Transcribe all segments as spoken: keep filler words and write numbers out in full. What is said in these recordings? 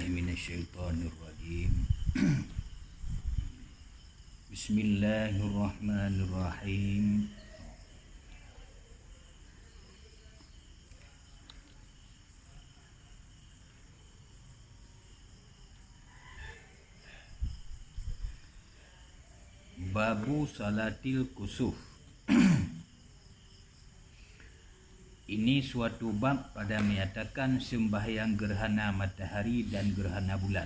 minasyaitonirrajim. Bismillahirrahmanirrahim. Babu salatil kusuf. Ini suatu bab pada menyatakan sembahyang gerhana matahari dan gerhana bulan.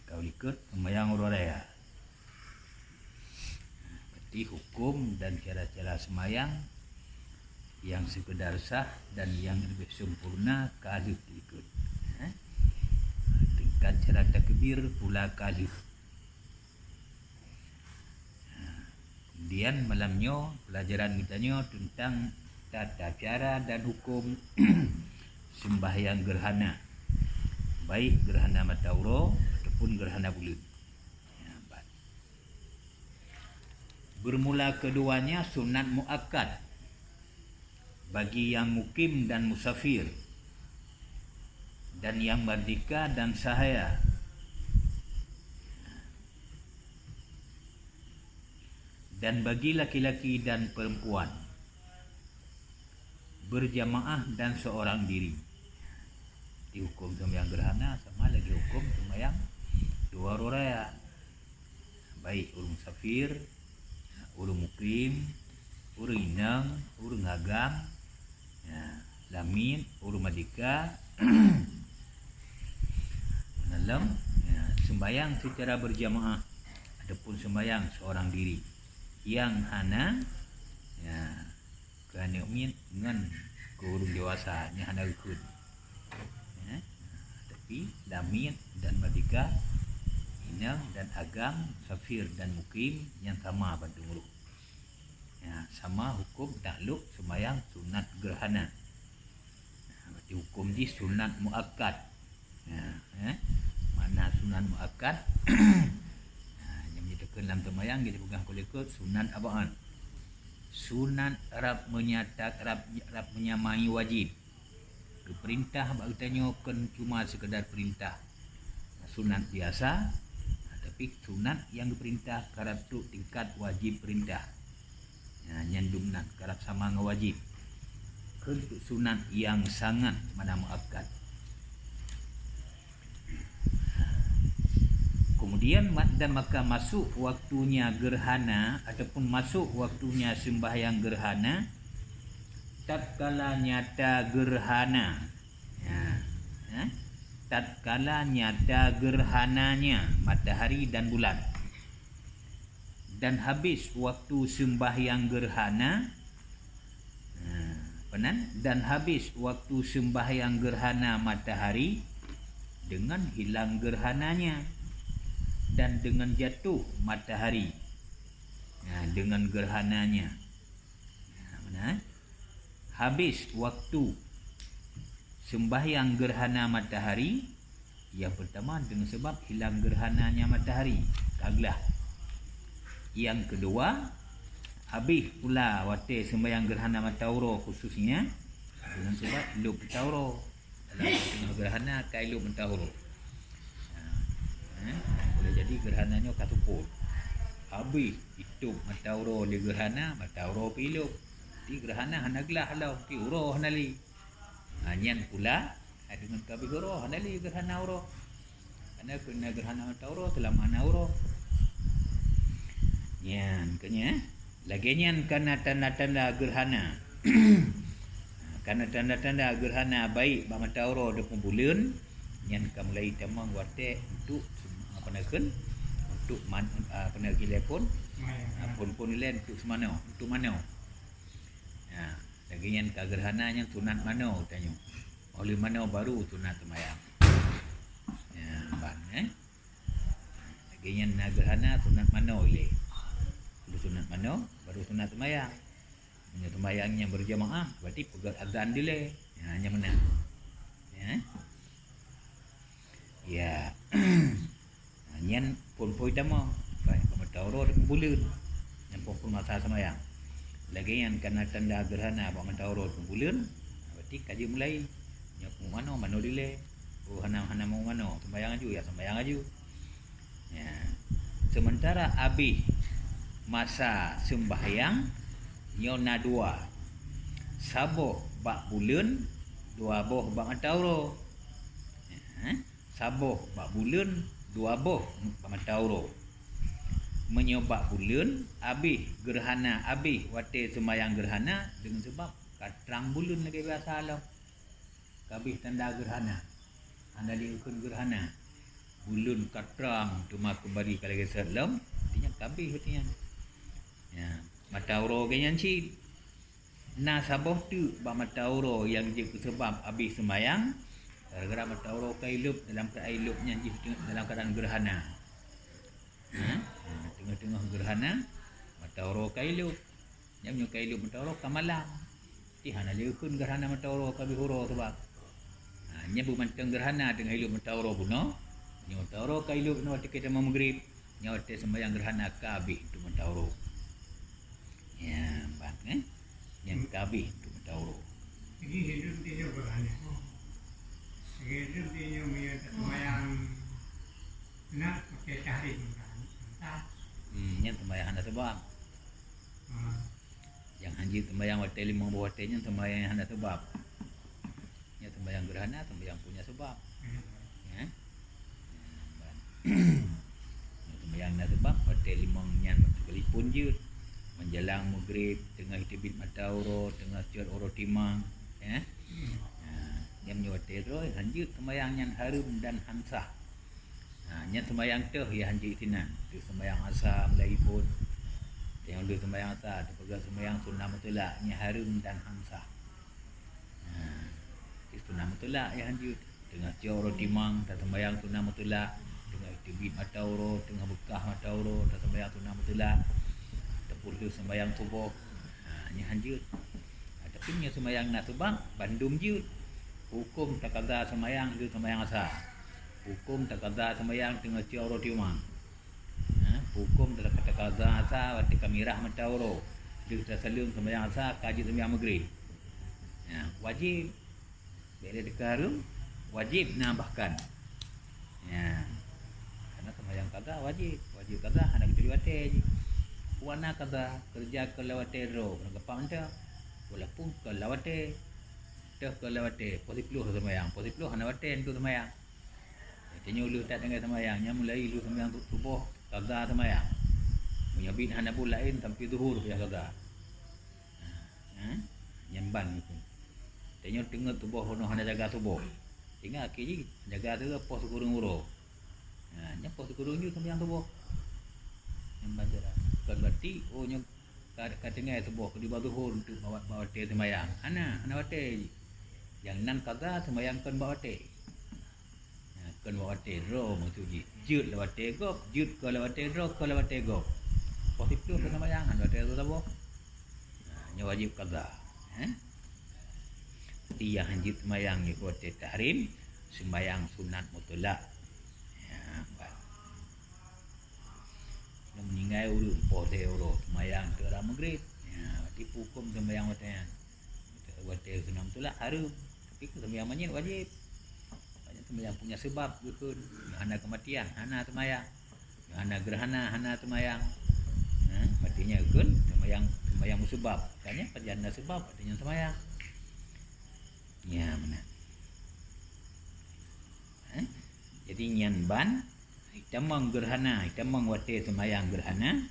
Kau likot sembahyang uroe raya. Berarti hukum dan cara-cara sembahyang yang sekedar sah dan yang lebih sempurna ka lheueh diikot. Eh? Tingkat cara takbir pula ka lheueh. Kemudian malam nyoe pelajaran geutanyoe tentang tata cara dan hukum sembahyang gerhana, baik gerhana mata uroe ataupun gerhana buleuen. Ya, baik. Bermula keduanya sunat muakkad bagi yang mukim dan musafir, dan yang merdeka dan sahaya, dan bagi laki-laki dan perempuan, berjamaah dan seorang diri. Dihukum sembahyang gerhana sama lagi hukum sembahyang dua uroe raya. Baik ureuëng musafir, ureuëng mukim, ureuëng inong, ureuëng agam, ya, lamiet, ureuëng merdeka, dalam, ya, sembahyang secara berjamaah ataupun sembahyang seorang diri yang hana, ya, keu aneuk miet ngon keu ureuëng dewasa nyang hana geukheun. Ya. Tapi lamiet dan merdeka, inong dan agam, musafir dan mukim nyang sama bandum ureuëng. Ya, sama hukum taklok sembahyang sunat gerhana. Ya, berarti hukum jih sunat muakkad. Ya, eh? Makna sunat muakkad. Nah, nyang meunyoe teukeun lam teumayang jadi peugah keu likot sunat ab'ad. Sunat rab menyata-, rab, rab menyamai wajib. Geupeurintah bak geutanyoe kon cuma sekedar peurintah sunat biasa, tapi sunat nyang geupeurintah karab trok tingkat wajib peurintah. Nah, nyan dum nan karab sama ngon wajib. Keu sunat nyang sangat mana muakkad. Kemudian ma-, dan maka masuk waktunya gerhana ataupun masuk waktunya sembahyang gerhana tatkala nyata gerhana. Ya, ya. Tatkala nyata gerhananya matahari dan bulan. Dan habis waktu sembahyang gerhana, nah, apa nan? Dan habis waktu sembahyang gerhana matahari dengan hilang gerhananya dan dengan jatuh matahari. Nah, dengan gerhananya. Nah, mana? Habis waktu sembahyang gerhana matahari, yang pertama dengan sebab hilang gerhananya matahari, ka glah. Yang kedua, habis pula watée sembahyang gerhana mata uroe khususnya dengan sebab lop mata uroe. Dalam teungoh gerhana ka ilop mata uroe. Ha, eh, boleh jadi gerhana nyoe ka seupôt. Habis itôp mata uroe lé gerhana, mata uroe pih ilop. Di gerhana hana glah lom, di uroe hana lé. Ha, nyan pula, ha, deungon ka habéh uroe hana lé gerhana uroe. Hana keu na gerhana mata uroe, seulama na uroe. Nyan keu nyan, lagée nyan kana tanda-tanda gerhana. Kana tanda-tanda gerhana baik bak mata uroe ataupun buleuen, nyan ka mulai tamong watée untuk, apa na kheun, untuk man-, apa na kheun ilée phon, ha, phon-phon ilée untuk seumanoe, untuk manoe. Ha, lagée nyan ka gerhana nyan sunat manoe tanyoe. Óh lheueh manoe baru sunat seumayang. Ya, ban, eh. Lagée nyan na gerhana sunat manoe ilée. Lheueh sunat manoe, baru sunat seumayang. Meunyoe seumayang nyang berjamaah, berarti peugét azan dilée. Ya, nyan meunan. Ya. Ya. Ha, nyan phon-phon tamong, baik bak mata uroe ataupun buleuen. Nyan phon-phon masa seumayang. Lagée nyan kana tanda gerhana bak mata uroe ataupun buleuen, berarti ka jeuet mulai. Nyoe peue manoe, manoe dilée. Oh, hana, hana meu manoe, sembahyang aju, ya sembahyang aju. Ya. Sementara abéh masa sembahyang nyoe na dua. Saboh bak buleuen, dua boh bak mata uroe. Ya. Saboh bak buleuen, dua boh bak mata uroe. Meunyoe bak buleuen, abéh gerhana, abéh watée sembahyang gerhana, deungon seubab ka trang buleuen lagée biasa lom. Ka abéh tanda gerhana. Hana lé ukheun gerhana. Buleuen ka trang teuma keubali ka lagée sat lom, artinya ka abéh watée nyan. Ya, mata uroe geuh nyan cit. Na saboh teuk bak mata uroe nyang jeuet keu seubab abéh seumayang, gara-gara mata uroe ka ilop, dalam keuadaan ilop nyan jih dalam keuadaan gerhana. Ha? Ha, teungoh-teungoh gerhana, mata uroe ka ilop. Nyan meunyoe ka ilop mata uroe ka malam. Ti hana lé ukheun gerhana mata uroe ka abéh uroe seubab. Ha, nyan beumantong gerhana teungoh ilop mata uroe bunoe. Nyoe mata uroe ka ilop nyoe watée ka tamong Maghrib. Nyoe watée sembahyang gerhana ka abéh untuk mata uroe. Ya, ban, eh? Nyan ka abéh untuk mata uroe. Jadi hidup dia juga aneh. Hidup dia nyoe meunyoe tak sembahyang nak pakai tahrim kan. Entah. Hmm, nyan sembahyang hana seubab. Hmm. Nyang hanjeuet sembahyang watée limong boh watée nyan sembahyang nyang hana seubab. Nyan sembahyang gerhana, sembahyang punya seubab. Ya. Nyan ban. Nyan sembahyang na seubab, watée limong nyan sekalipun jeuet. Menjelang Maghrib, teungoh teubiet mata uroe, teungoh cot uroe timang. Ya. Ha, nyan meunyoe watée droe, hanjeuet sembahyang nyan hareuem dan han sah. Ha, nyan sembahyang teuh ya hanjeuet sinan. Teuk sembahyang asa mulai phon. Nyang lheueh sembahyang asa, teupeugah sembahyang sunat mutlak, nyan hareuem dan han sah. Ha, di sunat mutlak ya hanjeuet. Teungoh cot uroe timang, tasembahyang sunat mutlak. Teungoh teubiet mata uroe, teungoh beukah mata uroe, tasembahyang sunat mutlak. Teupeu lheueh sembahyang suboh. Ha, nyan hanjeuet. Ha, tapi meunyoe sembahyang na seubab, bandum jeuet. Huköm takaza sembahyang lheueh sembahyang asa. Huköm takaza sembahyang teungoh cot uroe timang. Ha, huköm takaza asa watée ka mirah mata uroe. Lheueh tasaleuem sembahyang asa, ka jeuet sembahyang Maghrib. Ha, wajéb. Bék lé teuka hareuem, wajéb na bahkan. Ya. Karena sembahyang kaza wajéb, wajéb kaza hana keuturi watée jih. Wana kaza, keureuja keu lam watée droe, keuneuk gapa mantong. Walaupun keu lam watée, teuh keu lam watée, poh siplôh sembahyang, poh siplôh hana watée untuk sembahyang. Tanyoe lheueh that tinggai sembahyang, nyan mulai lheueh sembahyang suboh kaza sembahyang. Meunyoe biet hana buet laén sampai zuhur payah kaza. Ha, ha? Nyan ban gitu. Tanyoe teungeut tuboh keunoe hana jaga tuboh. Ingat akhé jih jaga tu poh sikureueng uroe. Ha, nyan poh sikureueng jih sampoe nyang tuboh. Nyan ban cara. Bukan berarti, oh, nyoe ka, ka tinggai tuboh keu diba zuhur untuk bak, bak watée seumayang. Hana, hana watée jih. Nyang nan kaza seumayang kon bak watée. Ha, kon bak watée droe maksud jih. Jeuet lam watée gob, jeuet kon lam watée droe, kon lam watée gob. Poh siplôh ka seumayang, hana watée droe saboh. Ha, nyoe wajéb kaza. Ha? Tapi nyang hanjeuet seumayang nyoe watée tahrim, seumayang sunat mutlak. Ya, ban. Meuninggai ureuëng poh lhée uroe, seumayang teuk rhah Maghrib. Ya, berarti huköm seumayang watée nyan. Watée sunat mutlak hareuem, tapi keu seumayang manyét wajéb. Maknanya seumayang punya seubab geukheun, hana keumatian, hana seumayang. Hana geurhana, hana seumayang. Ha, artinya geukheun seumayang, seumayang meuseubab. Maknanya pajan na seubab, artinya seumayang. Ya, meunan. Ha? Jadi nyan ban, itamong geurhana, itamong watée seumayang geurhana,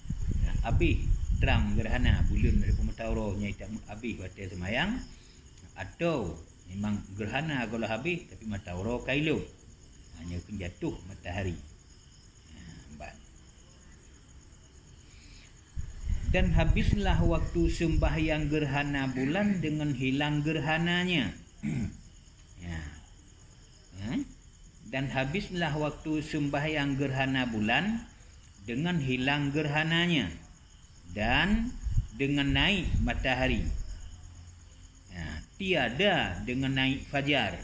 abéh trang geurhana, buleuen dari peumata uroe nyan itamong abéh watée seumayang, atau memang geurhana goh lom habéh, tapi mata uroe ka ilop. Ha, nyoe keuh jatuh matahari. Ha, ban. Dan habislah waktu sembahyang gerhana bulan dengan hilang gerhananya. Ya. Ya. Dan habislah waktu sembahyang gerhana bulan dengan hilang gerhananya dan dengan naik matahari. Ya. Tiada dengan naik fajar.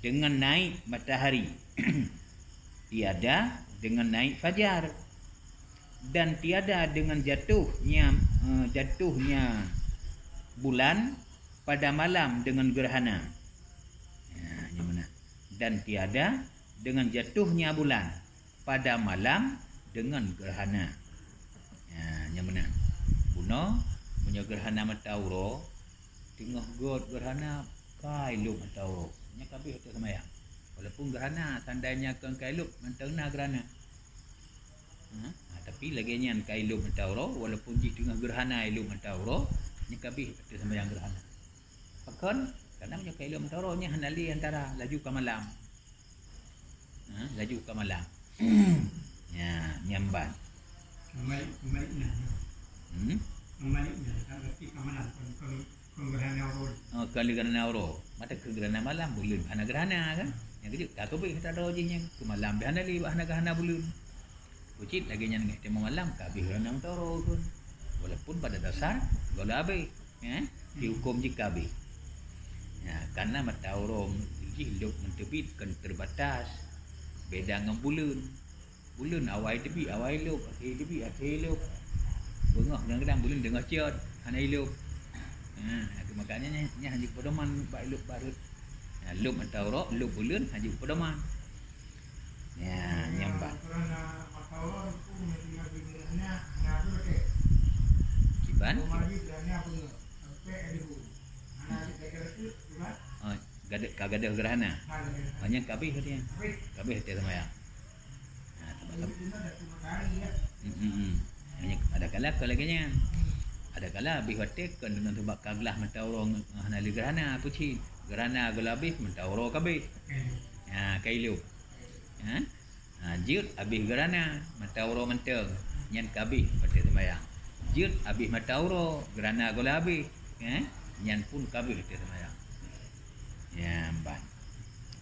Dengan naik matahari. Tiada dengan naik fajar. Dan tiada dengan jatuhnya, eh, jatuhnya bulan pada malam dengan gerhana. Ya, nyoe meunan. Dan tiada dengan jatuhnya bulan pada malam dengan gerhana. Ya, nyoe meunan. Bunoe, meunyoe gerhana mata uroe, teungoh göt gerhana, ka ilop mata uroe. Nyan ka abéh watèe seumayang. Walaupun gerhana, seandainya kon ka ilop, mantong na gerhana. Ha? Ha, tapi lagèe nyan ka ilop mata uroe, walaupun jih teungoh gerhana ilop mata uroe, nyan ka abéh watèe seumayang gerhana. Pakon? Karena meunyoe ka ilop mata uroe, nyan hana lé antara, laju ka malam. Ha, laju ka malam. Ya, nyan ban. Kembali, kembali nah. Hmm? Kembali nah, tak berarti ka malam, kon, kon, kon gerhana uroe. Oh, kon gerhana uroe. Mata keu gerhana malam, buleuen hana gerhana kan? Nyang keujeuet ka keubeuh mata uroe jih nyan, keu malam bèk hana lé, bak hana gerhana buleuen. Keucit lagèe nyan ngon teuma malam ka abéh gerhana mata uroe kon. Walaupun pada dasar gola abéh, eh, dihukôm jih ka abéh. Ya, karena mata uroe jih lop ngon teubiet kon terbatas. Beda ngon buleuen. Buleuen awai teubiet, awai lop, akhé teubiet, akhé lop. Beungoh kadang-kadang buleuen teungoh cot, hana ilop. Ha, makanya nyan, nyan hana jipedoman bak ilop bak rhot. Ya, lop mata uroe, lop buleuen hana jipedoman. Ya, nyan ban. Kiban? Oh, gadeuh, ka gadeuh gerhana. Oh, nyan ka abéh watèe nyan. Ka abéh watèe seumayang. Nah, teuma-teuma. Hmm, hmm, hmm. Nyan, adakala ka lagèe nyan. Adakala abéh watèe kon deungon sabab ka glah mata uroe ngon hana lé gerhana, peue cit? Gerhana gola abéh, mata uroe ka abéh. Ha, ka ilop. Ha? Ha, jeuet abéh gerhana, mata uroe mantong, nyan ka abéh watèe seumayang. Jeuet abéh mata uroe, gerhana gola abéh, eh, nyan pun ka abéh watèe seumayang. Nyan ban.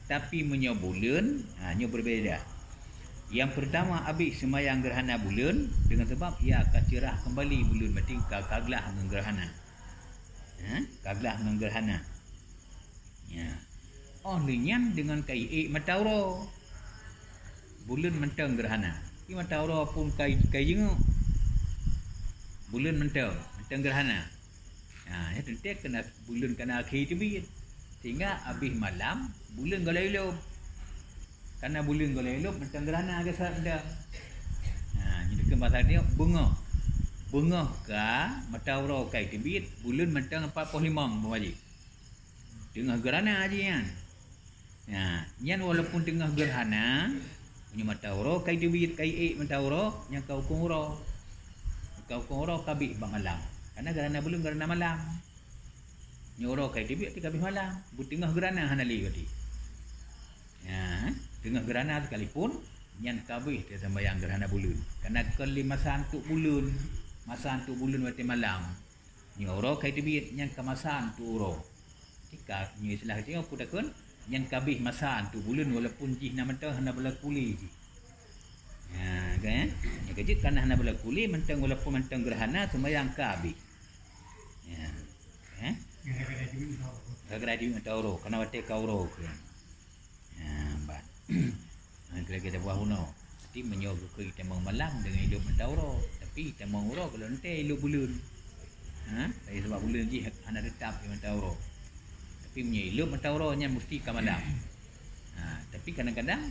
Tapi meunyoe buleuen, ha, nyoe berbeda. Yang pertama abéh seumayang gerhana buleuen, dengan sebab ia ka cerah kembali buleuen, berarti ka, ka glah ngon gerhana. Ha? Ka glah ngon gerhana. Ya. Oh lheueh nyan deungon ka iék mata uroe. Buleuen mantong gerhana. Di mata uroe pun ka, ka jingeuk. Buleuen mantong, mantong gerhana. Ha, nyan teuntèe keunan buleuen kana akhé teubiet. Sehingga abéh malam, buleuen gola ilop. Karena buleuen gola ilop mantong gerhana geusa mantong. Ha, nyan dikeue bahasa dia beungoh. Beungoh ka mata uroe ka teubiet, buleuen mantong empat puluh lima, Abu Haji. Teungoh gerhana jih nyan. Nah, nyan walaupun teungoh gerhana, meunyoe mata uroe ka teubiet, ka iék mata uroe, nyan ka hukôm uroe. Ka hukôm uroe ka abéh bak malam. Karena gerhana buleuen gerhana malam. Nyoe uroe ka teubiet, ka abéh malam. Beuteungoh gerhana hana lé berarti. Ya, teungoh gerhana sekalipun, nyan ka abéh teuh seumayang gerhana buleuen. Karena kon lé masa untuk buleuen, masa untuk buleuen watèe malam. Nyoe uroe ka teubiet, nyan ka masa untuk uroe. Tika, nyoe istilah geutanyoe peue takheun, nyan ka abéh masa untuk buleuen walaupun jih na mantong hana beulaku lé jih. Ha, kan? Nyan keujeuet kana hana beulaku lé, mantong walaupun mantong gerhana, seumayang ka abéh. Ya. Eh? Gara-gara teubiet mata uroe, kana watèe ka uroe keu. Ha, ban. Ha, kira-kira buah bunoe. Tapi meunyoe geukheun itamong malam deungon ilop mata uroe, tapi itamong uroe gohlom teuh ilop buleuen. Ha, tapi sabab buleuen jih hana teutap di mata uroe. Tapi meunyoe ilop mata uroe nyan musti ka malam. Ha, tapi kadang-kadang,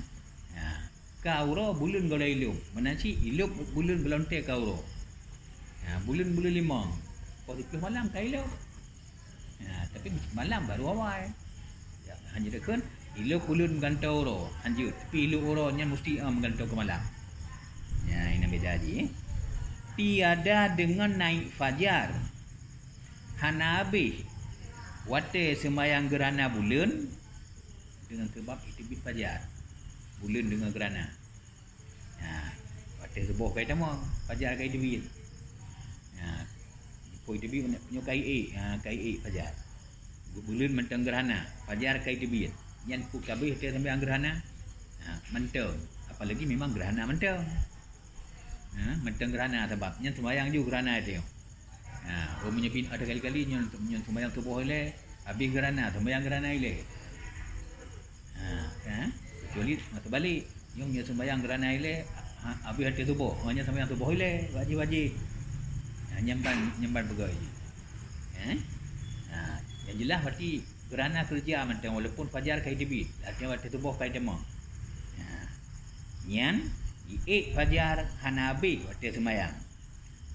ha, ka uroe buleuen gohlom ilop. Meunan cit ilop buleuen gohlom teuh ka uroe. Ha, buleuen, buleuen limong. Poh siplôh malam ka ilop. Ya, tapi malam baru awai. Ya, hana takheun, ilop buleuen meugantoe uroe, hanjeuet. Tapi ilop uroe nyan musti, ah, meugantoe keu malam. Ya, inan beda jih. Tiada dengan naik fajar. Hana abéh watèe seumayang gerhana buleuen dengan sebab teubiet fajar. Buleuen dengan gerhana. Ha, watèe suboh ka itamong, fajar ka iteubiet. Ha, po iteubiet nyoe ka iék, ha, ka iék fajar. Buleuen mantong gerhana, fajar ka iteubiet. Nyan peue ka abéh watèe seumayang gerhana? Ha, mantong. Apalagi memang gerhana mantong. Ha, mantong gerhana sabab nyan seumayang ju gerhana teuh. Ha, oh, meunyoe pih ada kali-kali nyoe, nyoe seumayang suboh ilèe, abéh gerhana, seumayang gerhana ilèe. Ha, kan? Kecuali, ha, teubalek. Nyoe, nyoe seumayang gerhana ilèe, ha, abéh watèe suboh. Oh, nyan seumayang suboh ilèe, wajéb-wajéb. Ha, nyan ban, nyan ban peugah jih. Eh? Ha, Jeulaih berarti gerhana keureuja mantong walaupun fajar ka jiteubiet, artinya watée suboh ka jitamong. Nah, nyan jiék fajar hana habéh watée seumayang.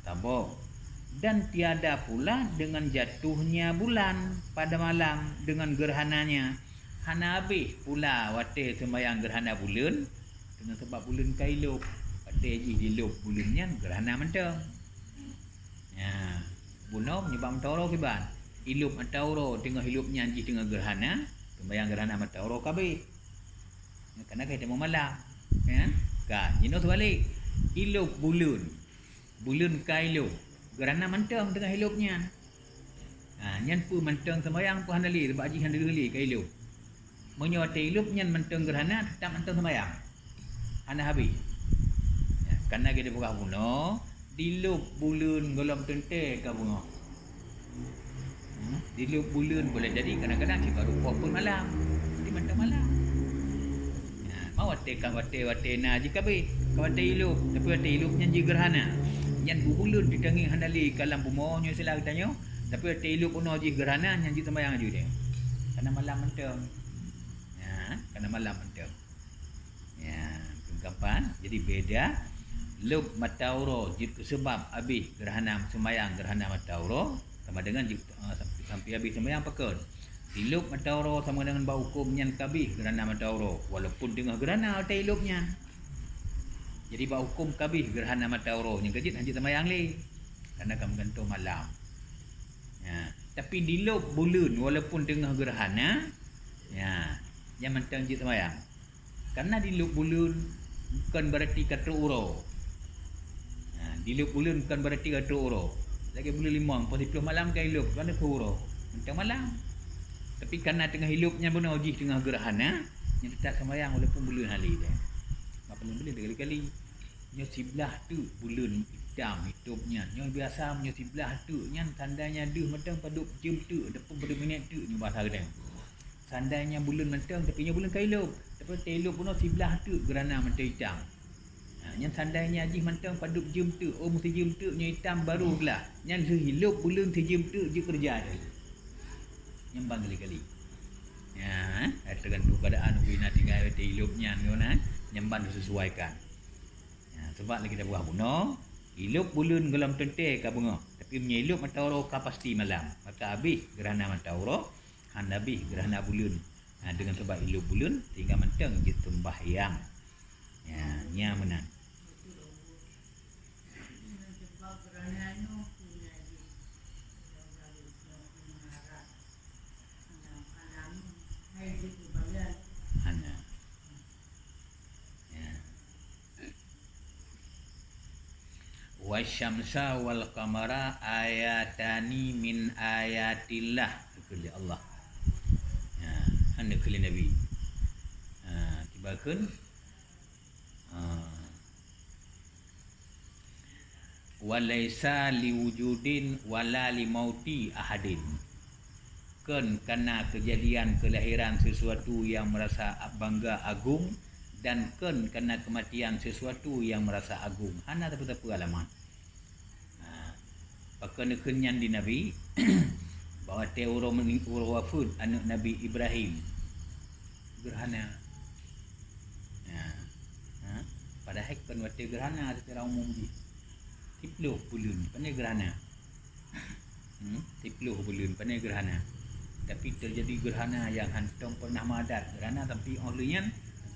Saboh. Dan tiada pula dengan jatuhnya bulan pada malam dengan gerhananya. Hana habéh pula watée seumayang gerhana buleuen, deungon sabab buleuen ka ilôb. Watée jih jilôb buleuen nyan gerhana mantong. Nya, bunoe nibak mata uroe kiban. Ilôb mata uroe teungoh ilôb nyan jih teungoh gerhana, seumayang gerhana mata uroe ka habéh. Karena ka jitamong malam. Ya? Ka, jinoe seubalek. Ilôb buleuen. Buleuen ka ilôb. Gerhana mantong teungoh ilôb nyan. Ha, nyan peue mantong seumayang peue hana lé, sabab jih hana lé ka ilôb. Meunyoe watée ilôb nyan mantong gerhana, teutap mantong seumayang. Hana habéh. Ya, karena geupeugah bunoe, dilôb buleuen gohlom teuntée ka beungoh. Hmm, dilôb buleuen boleh jadi kadang-kadang cit baru poh peuet malam. Jadi mantong malam. Ha, ma watée ka watée, watée na jih ka habéh, ka watée ilôb, tapi watée ilôb nyan jih gerhana. Nyan bubuleuen teutangieng hana lé ka lam bumoe nyoe sila geutanyoe, tapi watée ilôb bunoe jih gerhana nyan jih seumayang aju deh. Karena malam mantong. Ya, karena malam mantong. Ya, peungkapan. Jadi beda. Lôb mata uroe jeuet keu seubab habéh gerhana seumayang gerhana mata uroe sama dengan jeuet, eh, sampai, sampai habéh seumayang pakon. Ilôb mata uroe sama dengan bak huköm nyan ka habéh gerhana mata uroe walaupun teungoh gerhana watée ilôb nyan. Jadi bak huköm ka habéh gerhana mata uroe nyang ka jeuet hana jeuet seumayang lé. Karena ka meugantoe malam. Ya, tapi dilôb buleuen walaupun teungoh gerhana, ya, nyan mantong jeuet seumayang. Karena dilôb buleuen bukan berarti ka trok uroe. Ha, dilôb buleuen bukan berarti ka trok uroe. Lagée buleuen limong, poh siplôh malam ka ilôb, ka na keu uroe. Mantong malam. Tapi karena teungoh ilôb nyan bunoe jih teungoh gerhana, nyan teutap seumayang walaupun buleuen hana lé deh. Mak buleuen-buleuen kali-kali. Nyoe siblah teuk buleuen itam itôb nyan. Nyoe biasa meunyoe siblah teuk nyan tandanya deuh mantong padub jeuem teuk ataupun padub minét teuk nyoe basa geutanyoe. Seandainya buleuen mantong, tapi nyoe buleuen ka ilôb. Tapi watée ilôb bunoe siblah teuk gerhana mantong itam. Ha, nyan seandainya jih mantong padub jeuem teuk, oh, meusijeuem teuk nyoe itam baru glah. Nyan lheueh ilôb buleuen sijeuem teuk jeuet keureuja tadi. Nyan ban kali-kali. Ya, eh, tergantung keadaan bina tinggai watée ilôb nyan ngon, eh, nyan ban disesuaikan. Ya, sebab lagée tapeugah bunoe, ilôb buleuen gohlom teuntée ka beungoh, tapi meunyoe ilôb mata uroe ka pasti malam, maka habéh gerhana mata uroe, hana habéh gerhana buleuen. Ha, dengan sebab ilôb buleuen sehingga mantong jeuet seumbahyang. Ya, nya meunan. Hana. Ya. Wasyamsa wal qamara ayatani min ayatillah, kheun lé Allah. Ya, hana kheun lé Nabi. Ha, kiban kheun, ha. Walaisa liwujudin wala limauti ahadin. Kon kana keujadian keulahiran sesuatu nyang meurasa bangga agung, dan kon kana keumatian sesuatu nyang meurasa agung. Hana teupeu-teupeu alamat. Ha, pakon neukheun nyan di Nabi, bahwa watée uroe meuni-, uroe wafeuet aneuëk Nabi Ibrahim, gerhana. Ha, ha, padahai kon watée gerhana secara umum jih. Siplôh buleuen, pane gerhana. Hmm, siplôh buleuen, pane gerhana. Tapi teujadi gerhana nyang hántom peureunah meuadat. Gerhana tapi óh lheueh nyan,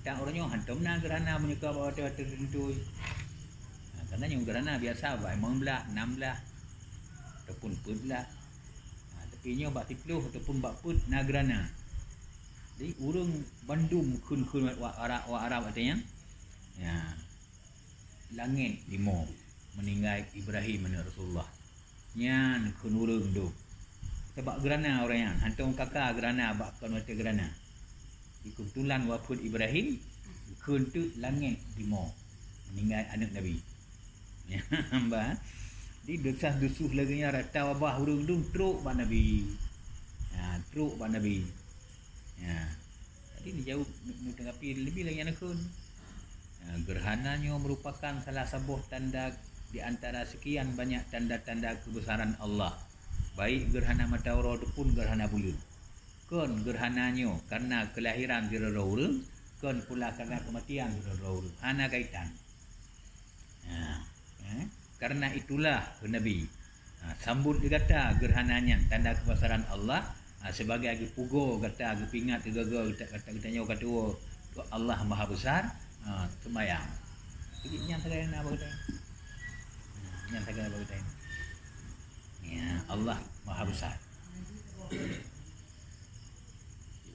tan uroe nyoe hántom na gerhana meunyoe ka bak watée-watée teuteuntu. Ha, karena nyoe gerhana biasa bak limong blaih, nam blaih, ataupun peuet blaih. Ha, tapi nyoe bak siplôh ataupun bak peuet na gerhana. Jadi ureuëng bandum kheun-kheun wak Arab, wak Arab watée nyan. Ya. Langét lima meuninggai Ibrahim aneuëk Rasulullah. Nyan kheun ureuëng dum. Sabab gerhana ureuëng nyan, hántom kaka gerhana bak kon watée gerhana. Di keubeutulan wafeuet Ibrahim, kheun teuk langét lima meuninggai aneuëk Nabi. Nyan ba. Di desah-desuh lagée nyan rata babah ureuëng dum trok bak Nabi. Ha, trok bak Nabi. Ya. Jadi dijaweueb nu-, nu tanggapi leubeh lagée nyan kheun. Ya, gerhana nyoe merupakan salah saboh tanda di antara sekian banyak tanda-tanda kebesaran Allah. Baik gerhana mata uroe ataupun gerhana buleuen. Kon gerhana nyoe karena kelahiran sidroe-droe ureuëng, kon pula karena kematian sidroe-droe ureuëng. Hana kaitan. Ha, eh? Karena itulah, kheun Nabi, ha, sambot lé gata gerhana nyan tanda keubesaran Allah, ha, sebagai geupugoe gata, geupeuingat geugaga gata, gata, geutanyoe ka tuwoe, Allah Maha Besar, ha, seumayang. Jadi nyan sagai na bak geutanyoe. Ha, nyan sagai na bak geutanyoe. Ya, Allah Maha Besar.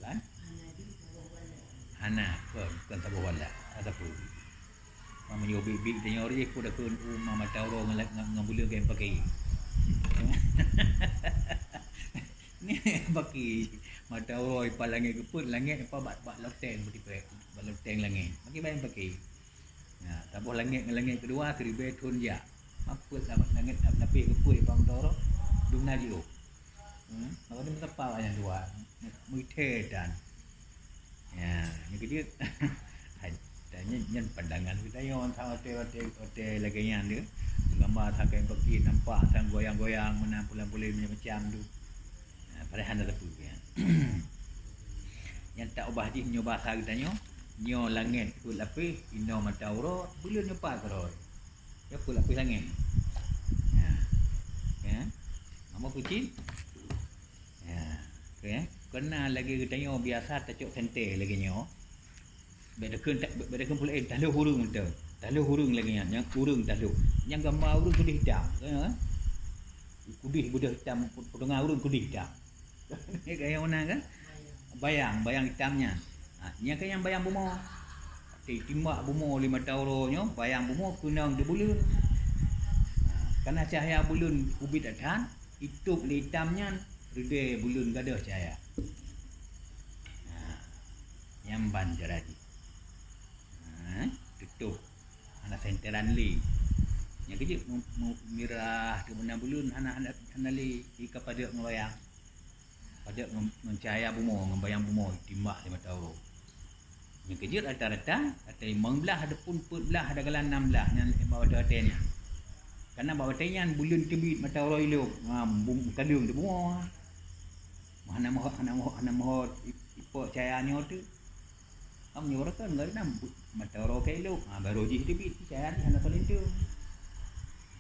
Kan? Hana, kon, kon saboh walak. Hana sapeue. Meunyoe biet-biet tanyoe jih, peue takheun, "Oh, ma mata uroe ngon la-, ngon, ngon buleuen ka paké." Nyan paké. Mata uroe ipat langét geupeuet, langét ipat bak, bak loteng beutipék, bak loteng langét. Makin banyak paké. Nah, saboh langét ngon langét keudua, keuribée thon jak. Mapeuet lam langét, lam lapéh geupeuet ipat mata uroe, dum na jiôh. Hmm, maka dia meusapa awak nyang dua, meuithée tan. Ya, nyan keuh jeuet. Hai, dan nyan, nyan pandangan geutanyoe, sama watée, watée, watée lagée nyan tu. Gambar sakai baki nampak sang goyang-goyang, meunan pulan-pulan macam-macam tu. Ha, padahai hana teupeu nyan. Nyang tak ubah jih nyoe bahasa geutanyoe, nyoe langét peuet lapéh, inoe mata uroe, buleuen nyoe pat keudroe. Ya, peuet lapéh langét. Ya. Ya. Nama kucing? Ya. Oke. Kena lagée geutanyoe biasa tacok sentée lagée nyoe. Bék takheun ta-, bék, bék takheun pula, eh, taloh ureuëng mantong. Taloh ureuëng lagée nyan, nyang ureuëng taloh. Nyang gamba ureuëng kudeh itam, ya. Kudeh beudôh itam, potongan ureuëng kudeh itam. Gaya meunan kan? Bayang, bayang itam nyan. Ha, nyan kan nyang bayang bumoe. Titimbak bumoe lé mata uroe nyoe, bayang bumoe keunong di buleuen. Ha, kana cahya buleuen ubit that, itôb lé itam nyan, reudée buleuen gadôh cahya. Ha, nyan ban cara jih. Ha, tutôb. Hana senteran lé. Nyang keuh jeuet mu-, mu-, mirah teuk meunan buleuen hana, hana, hana lé, di ka padub ngon bayang. Padub ngon, ngon cahya bumoe, ngon bayang bumoe, timbak lé mata uroe. Nyang keuh jeuet rata-rata, rata limong blaih, ada pun peuet blaih, ada galan nam blaih, nyan bak watée-watée nyan. Karena bak watée nyan buleuen teubiet mata uroe ilôb, ha, bum-, kaleueng di bumoe. Hana moh, hana moh, hana moh ipok cahya nyoe teuk. Am nyoe rakan enggak nam mata uroe ka ilôb. Ha, baru jih teubiet cahya jih hana salinteung.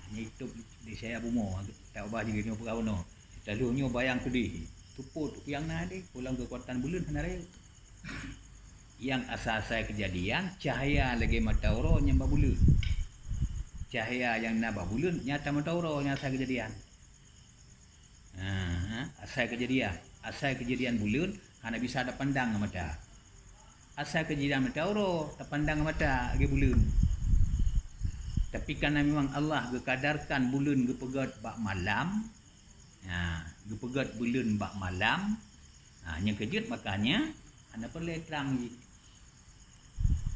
Hanya itôb di cahya bumoe, tak ubah jih nyoe peugah bunoe. Taloh nyoe bayang keudeh. Tupot nyang na deh, pulang keukuatan buleuen hana rayeuk. Nyang asai-asai keujadian, cahya lagée mata uroe nyang bak buleuen. Cahya nyang na bak buleuen nyata mata uroe nyang asai keujadian. Ha, asai keujadian, asai keujadian buleuen hana bisa tapandang ngon mata. Asai keujadian mata uroe tapandang ngon mata lagée buleuen. Tapi karena memang Allah geukadarkan buleuen geupeugét bak malam, ha, geupeugét buleuen bak malam, ha, nyang keuh jeuet makanya hana peureulée trang jih.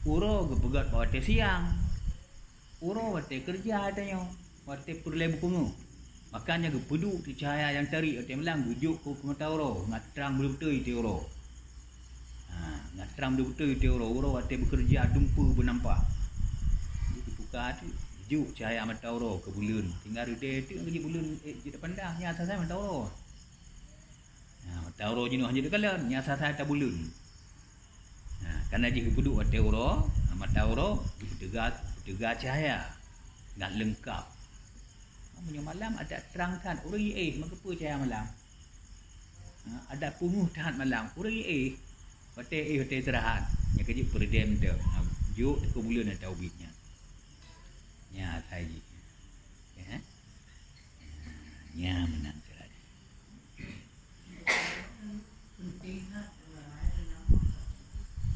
Uroe geupeugét bak watée siang. Uroe watée keureuja tanyoe, watée peureulée beupeungeut. Makanya geupeuduek cahya nyang tarék watée malam geujok keu mata uroe, ngat trang beutôi-beutôi watée uroe. Ha, ngat trang beutôi-beutôi watée uroe, uroe watée beukeureuja dumpeue beunampak. Jadi geutuka teuk, geujok cahya mata uroe keu buleuen. Tinggai reudée teuk ngon buleuen, eh, jeuet tapandang, nyan asai-asai mata uroe. Ha, mata uroe jinoe hana jikalon, nyan asai-asai tabuleuen. Ha, kana jih geupeuduek watée uroe, ha, mata uroe geupeuteuga, peuteuga cahya ngat leungkab. Ha, meunyoe malam adak trang that, ureuëng jiéh, meukeupeu cahya malam. Ha, adak peungeuh that malam, ureuëng jiéh, watée éh, watée istirahat, nyang keuh jeuet peureudée teuk. Ha, jok keu buleuen nyang ubit nyan. Nyan asai jih. Ya. Nyan meunan cara jih.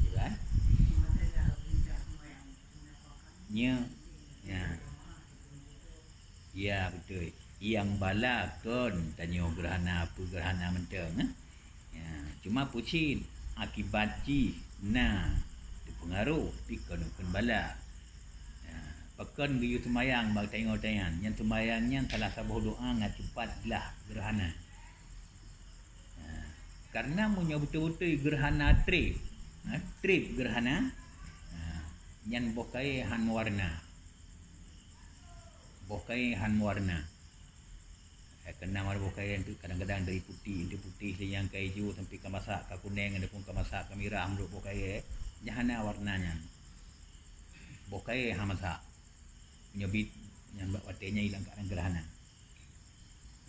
Jelas? Nya, ya. Ya, beutôi. Nyang bala kon tanyoe gerhana, peue gerhana mantong, eh? Ya, cuma peue cit akibat jih na teupeungaroh, tapi kon, kon bala. Ya, pakon geuyue seumayang bak tanyoe-tanyoe nyan? Nyan seumayang nyan salah saboh doa ngat cupat glah gerhana. Ha, karena meunyoe beutôi-beutôi gerhana treb, ha, treb gerhana, ha, nyan boh kayée han meuwarna. Boh kayée han meuwarna. Hai keunam ada boh kayèe tu kadang-kadang dari putih, dari putih lé nyang ka ijo sampai ka masak, ka kunèng, ada pun ka masak, ka mirah meunurot boh kayèe. Nyan hana warna nyan. Boh kayèe hana masak. Meunyoe bit nyan bak watèe nyan ilang keadaan gerhana.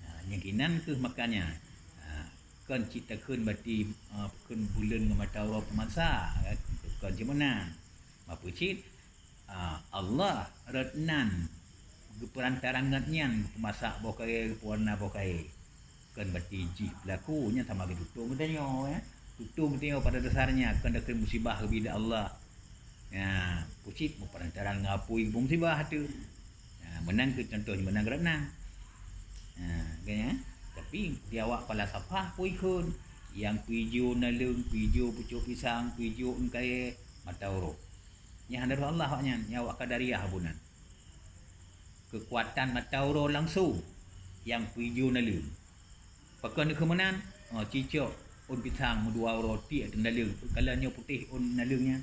Ha, nyang kinan keuh makanya. Ha, kon cit takheun bati, ha, kon buleuen ngon mata uroe peumasak, kan? Kon cit meunan. Mapeucit, ha, Allah rot nan geupeurantaraan ngon nyan geupeumasak boh kayèe, geupeuwarna boh kayèe. Kon bati jih peulaku nyan sama lagèe tutong geutanyoe, ya. Tutong geutanyoe pada dasarnya kon takheun musibah geubri lé Allah. Ya, peucit meuperantaraan ngon apui geupeumusibah tu. Ha, meunan keuh contoh meunan rot nan. Ha, kan, ya. Tapi di awak falasafah pui kheun, nyang peuijo naleueng, peuijo pucôk pisang, peuijo ôn kayèe, mata uroe. Nyan hana roh Allah awaknyan, nyan awak Qadariyah bunan. Keukuatan mata uroe langsung nyang peuijo naleueng. Pakon keuh meunan? Oh, cicok ôn pisang meudua uroe tiek ateueh naleueng. Kalon nyoe putéh ôn naleueng nyan.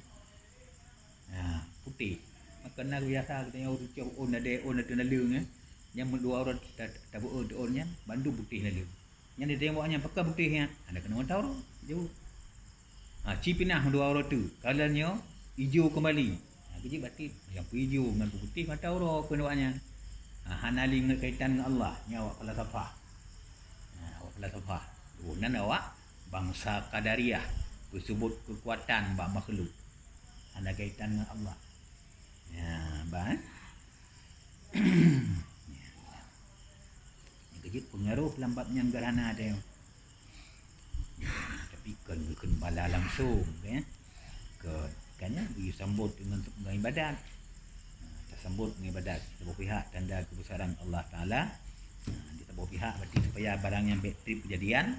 Ha, putéh. Maka na biasa geutanyoe cicok ôn adèe ôn ateueh naleueng, eh. Nyan meudua uroe ta-, ta-, tabeuôt ôn nyan, bandum putéh naleueng. Nyan ditanyong awaknyan, "Pakon putéh nyan?" Hana keunong mata uroe jaweueb. Ha, ci pinah meudua uroe teuk, kalon nyoe ijo keumbali. Ha, keuh jih batin, nyang peuijo ngon peuputéh mata uroe kheun awaknyan. Ha, hana lé ngon kaitan ngon Allah, nyan awak falasafah. Ha, awak falasafah. Oh, nan awak bansa Qadariyah, peuseubut keukuatan bak makhluk. Hana kaitan ngon Allah. Ya, bah, eh? Nyang keujeuet peungaroh lam bab nyan gerhana teuh. Tapi kon geukheun bala langsung, ya. Kon, kan nyan geusambot deungon, deungon ibadat. Nah, tasambot deungon ibadat. Saboh pihak tanda keubesaran Allah Taala. Nah, di saboh pihak berarti supaya barang nyan bèk trép keujadian,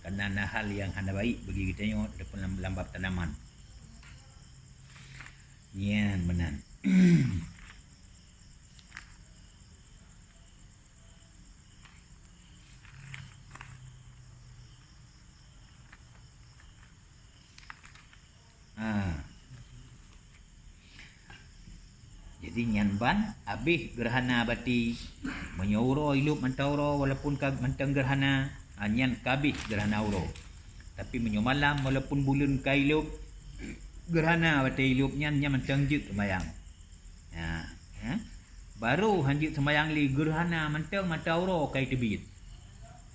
karena na hal nyang hana baik bagi geutanyoe ataupun lam, lam bab tanaman. Nyan meunan. Ha. Jadi nyan ban abéh gerhana bati. Meunyoe uroe ilop mantong uroe walaupun ka mantong gerhana, ha, nyan ka abéh gerhana uroe. Tapi meunyoe malam walaupun buleuen ka ilop, gerhana watèe ilop nyan, nyan mantong jeuet seumayang. Ha, ha. Barô hanjeuet seumayang lé gerhana mantong mata uroe ka iteubiet.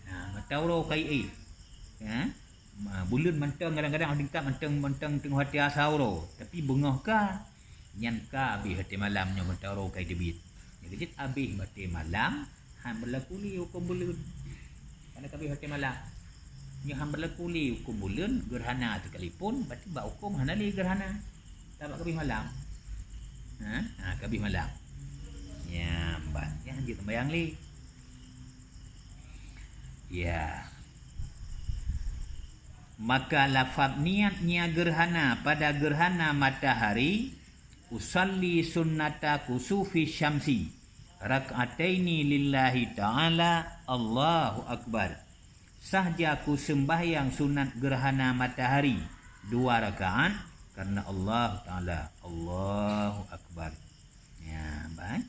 Ha, mata uroe ka iék. Ha, ma-, buleuen mantong kadang-kadang tingkat mantong, mantong teungoh watèe asa uroe, tapi beungoh ka. Nyan ka abéh watèe malam nyoe mata uroe ka iteubiet. Nyan keuh jeuet abéh watèe malam, hana beulaku lé hukôm buleuen. Karena ka abéh watèe malam. Nyoe hana beulaku lé hukôm buleuen, gerhana teukalipun, berarti bak hukôm hana lé gerhana. Sabab ka abéh malam. Ha? Ha, ka abéh malam. Nyan ban. Nyan hanjeuet seumayang lé. Ya. Maka lafaz niat nya gerhana pada gerhana matahari, usalli sunnata kusufi syamsi, rak'ataini lillahi ta'ala, Allahu Akbar. Sahja ku sembahyang sunat gerhana matahari dua rakaat karena Allah Ta'ala, Allahu Akbar. Ya, baik.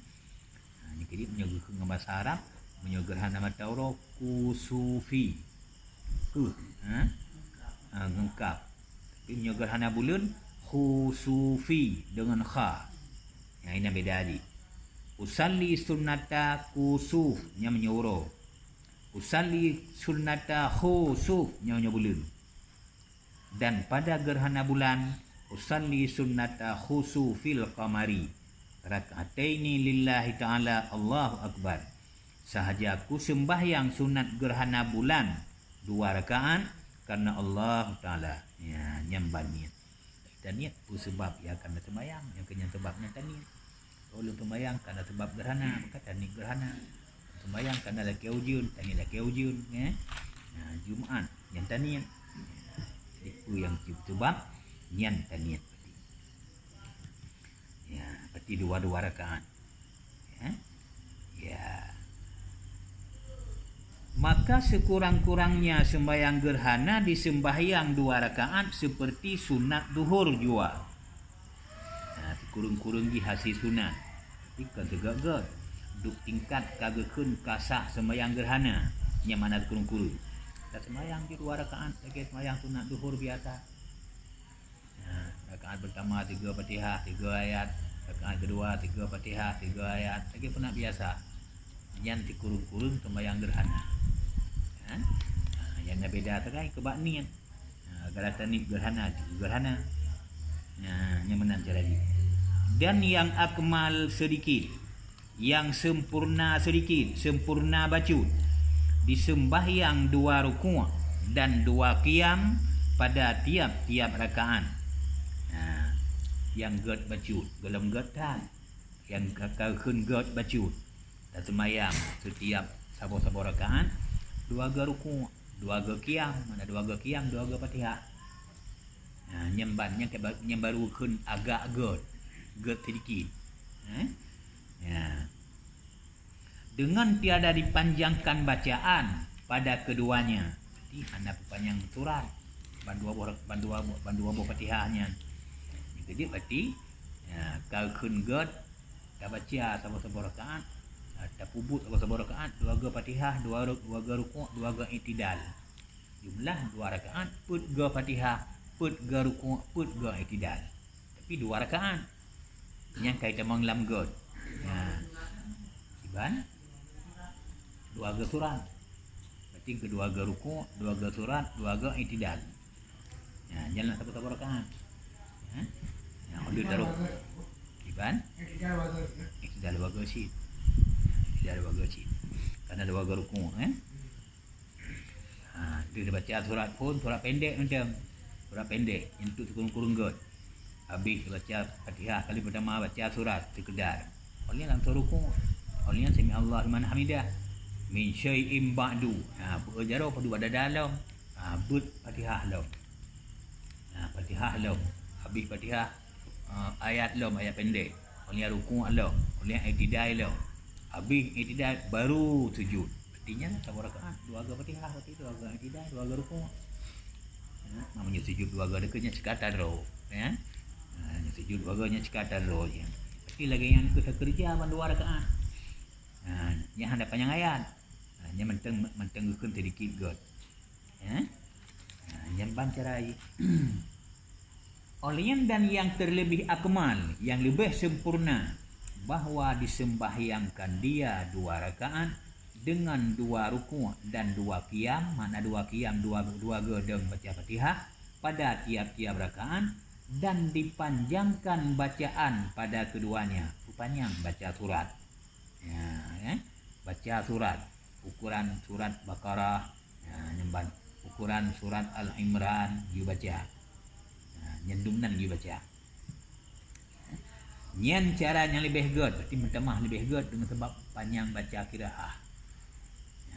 Ha, nyoe keuh meunyoe geukheun ngon basa Arab, meunyoe gerhana mata uroe, kusufi. Keuh, ha? Ha, ngon kaf. Tapi meunyoe gerhana buleuen, khusufi deungon kha. Nyang inan beda jih. Usalli sunnata kusuf, nyan meunyoe uroe. Usalli sunnata khusuf, nyan meunyoe buleuen. Dan pada gerhana bulan, usalli sunnata khusufil qamari, rak'ataini lillahi ta'ala, Allahu Akbar. Sahaja ku sembahyang sunat gerhana bulan dua rakaat karena Allah Ta'ala. Ya, nyan ban niat. Taniat peue seubab ia kana seumayang, nyang keu nyan seubab nyan taniat. Ulôn seumayang kana seubab gerhana, maka taniat gerhana. Seumayang kana lakée ujeuen, taniat lakée ujeuen, eh. Nah, Jumat nyan taniat. Jadi peue nyang seubab nyan taniat. Ya, berarti dua-dua rakaat. Ya. Ya. Maka sekurang-kurangnya sembahyang gerhana disembahyang dua rakaat seperti sunat duhur jua. Nah, sikureueng-kureueng jih hase sunat. Tapi kon teugot-got. Duek tingkat ka geukheun ka sah seumayang geurhana, nyang mana kureueng-kureueng. Ka seumayang jih dua rakaat lagèe seumayang sunat duhur biasa. Nah, rakaat pertama tiga Fatihah, tiga ayat, rakaat kedua tiga Fatihah, tiga ayat, lagèe sunat biasa. Nyan sikureueng-kureueng seumayang geurhana. Ha? Ha, nyang na beda sagai keu bak niet. Ha, gara-gara niet geurhana, geurhana. Nah, nyang meunan cara jih. Dan yang akmal sedikit, yang sempurna sedikit, sempurna bacut, diseumbahyang dua rukuk dan dua qiyam pada tiap-tiap rakaat. Ha, nyang gèt bacut, gohlom gèt that. Nyang ka, ka kheun gèt bacut. Taseumayang setiap saboh-saboh rakaat, dua ga rukuk, dua ga qiyam, mana dua ga qiyam, dua ga Fatihah. Ha, nyan ban, nyan ka ba-, nyan baru kheun agak gèt, gèt sedikit. Ha? Ya. Dengan tiada dipanjangkan bacaan pada keduanya. Berarti hana peupanyang surat. Ban dua boh, ban dua boh, ban dua boh Fatihah nyan. Nyang keujeuet berarti, ya, ka kheun gèt, tabaca saboh-saboh rakaat, ha, tapeubuet saboh-saboh rakaat, dua ga Fatihah, dua ru-, dua ga rukuk, dua ga i'tidal. Jumlah dua rakaat, peuet ga Fatihah, peuet ga rukuk, peuet ga i'tidal. Tapi dua rakaat. Nyang ka itamong lam gèt. Ha. Kiban? Dua ga surat. Berarti keu dua ga rukuk, dua ga surat, dua ga i'tidal. Ha, nyan lam saboh-saboh rakaat. Ha? Ha, ulèh taruh. Kiban? I'tidal dua ga cit. I'tidal dua ga cit. Karena dua ga rukuk, eh? Ha, dia baca surat pun, surat pendek macam. Surat pendek, nyan untuk sikureueng-kureueng gèt. Habis baca Fatihah kali pertama, baca surat sekedar. Oleh langsung rukuk. Oleh sami Allahu liman hamidah. Min syai'in ba'du. Ha, beujaroe padu bak dada lom. Ha, beuet Fatihah lom. Ha, Fatihah lom. Habis Fatihah, ha, ayat lom, ayat pendek. Oleh rukuk lom. Oleh i'tidal lom. Habis i'tidal baru sujud. Artinya, saboh rakaat, dua ga Fatihah, berarti dua ga i'tidal, dua ga rukuk. Ha, namanya sujud dua ga deukeu nyan cekatan roh, ya. Ha, sujud dua ga nyan cekatan roh je. Tapi lagèe nyan keu teukeureuja ban dua rakaat. Ha, nyan hana panyang ayat. Ha, nyan mantong, mantong geukheun sedikit gèt. Ya. Ha, nyan ban cara. Oleh nyan dan yang terlebih akmal, yang lebih sempurna, bahwa disembahyangkan dia dua rakaat dengan dua rukuk dan dua qiyam, makna dua qiyam, dua, dua ga dong baca Fatihah pada tiap-tiap rakaat, dan dipanjangkan bacaan pada keduanya, peupanyang baca surat. Ya, eh? Baca surat, ukuran surat Baqarah, ya, nyan ban, ukuran surat Al Imran, geubaca. Ya, nyan dum nan geubaca. Nyan cara nyang leubeh gèt, berarti meutamah leubeh gèt deungon sabab panyang baca qiraah.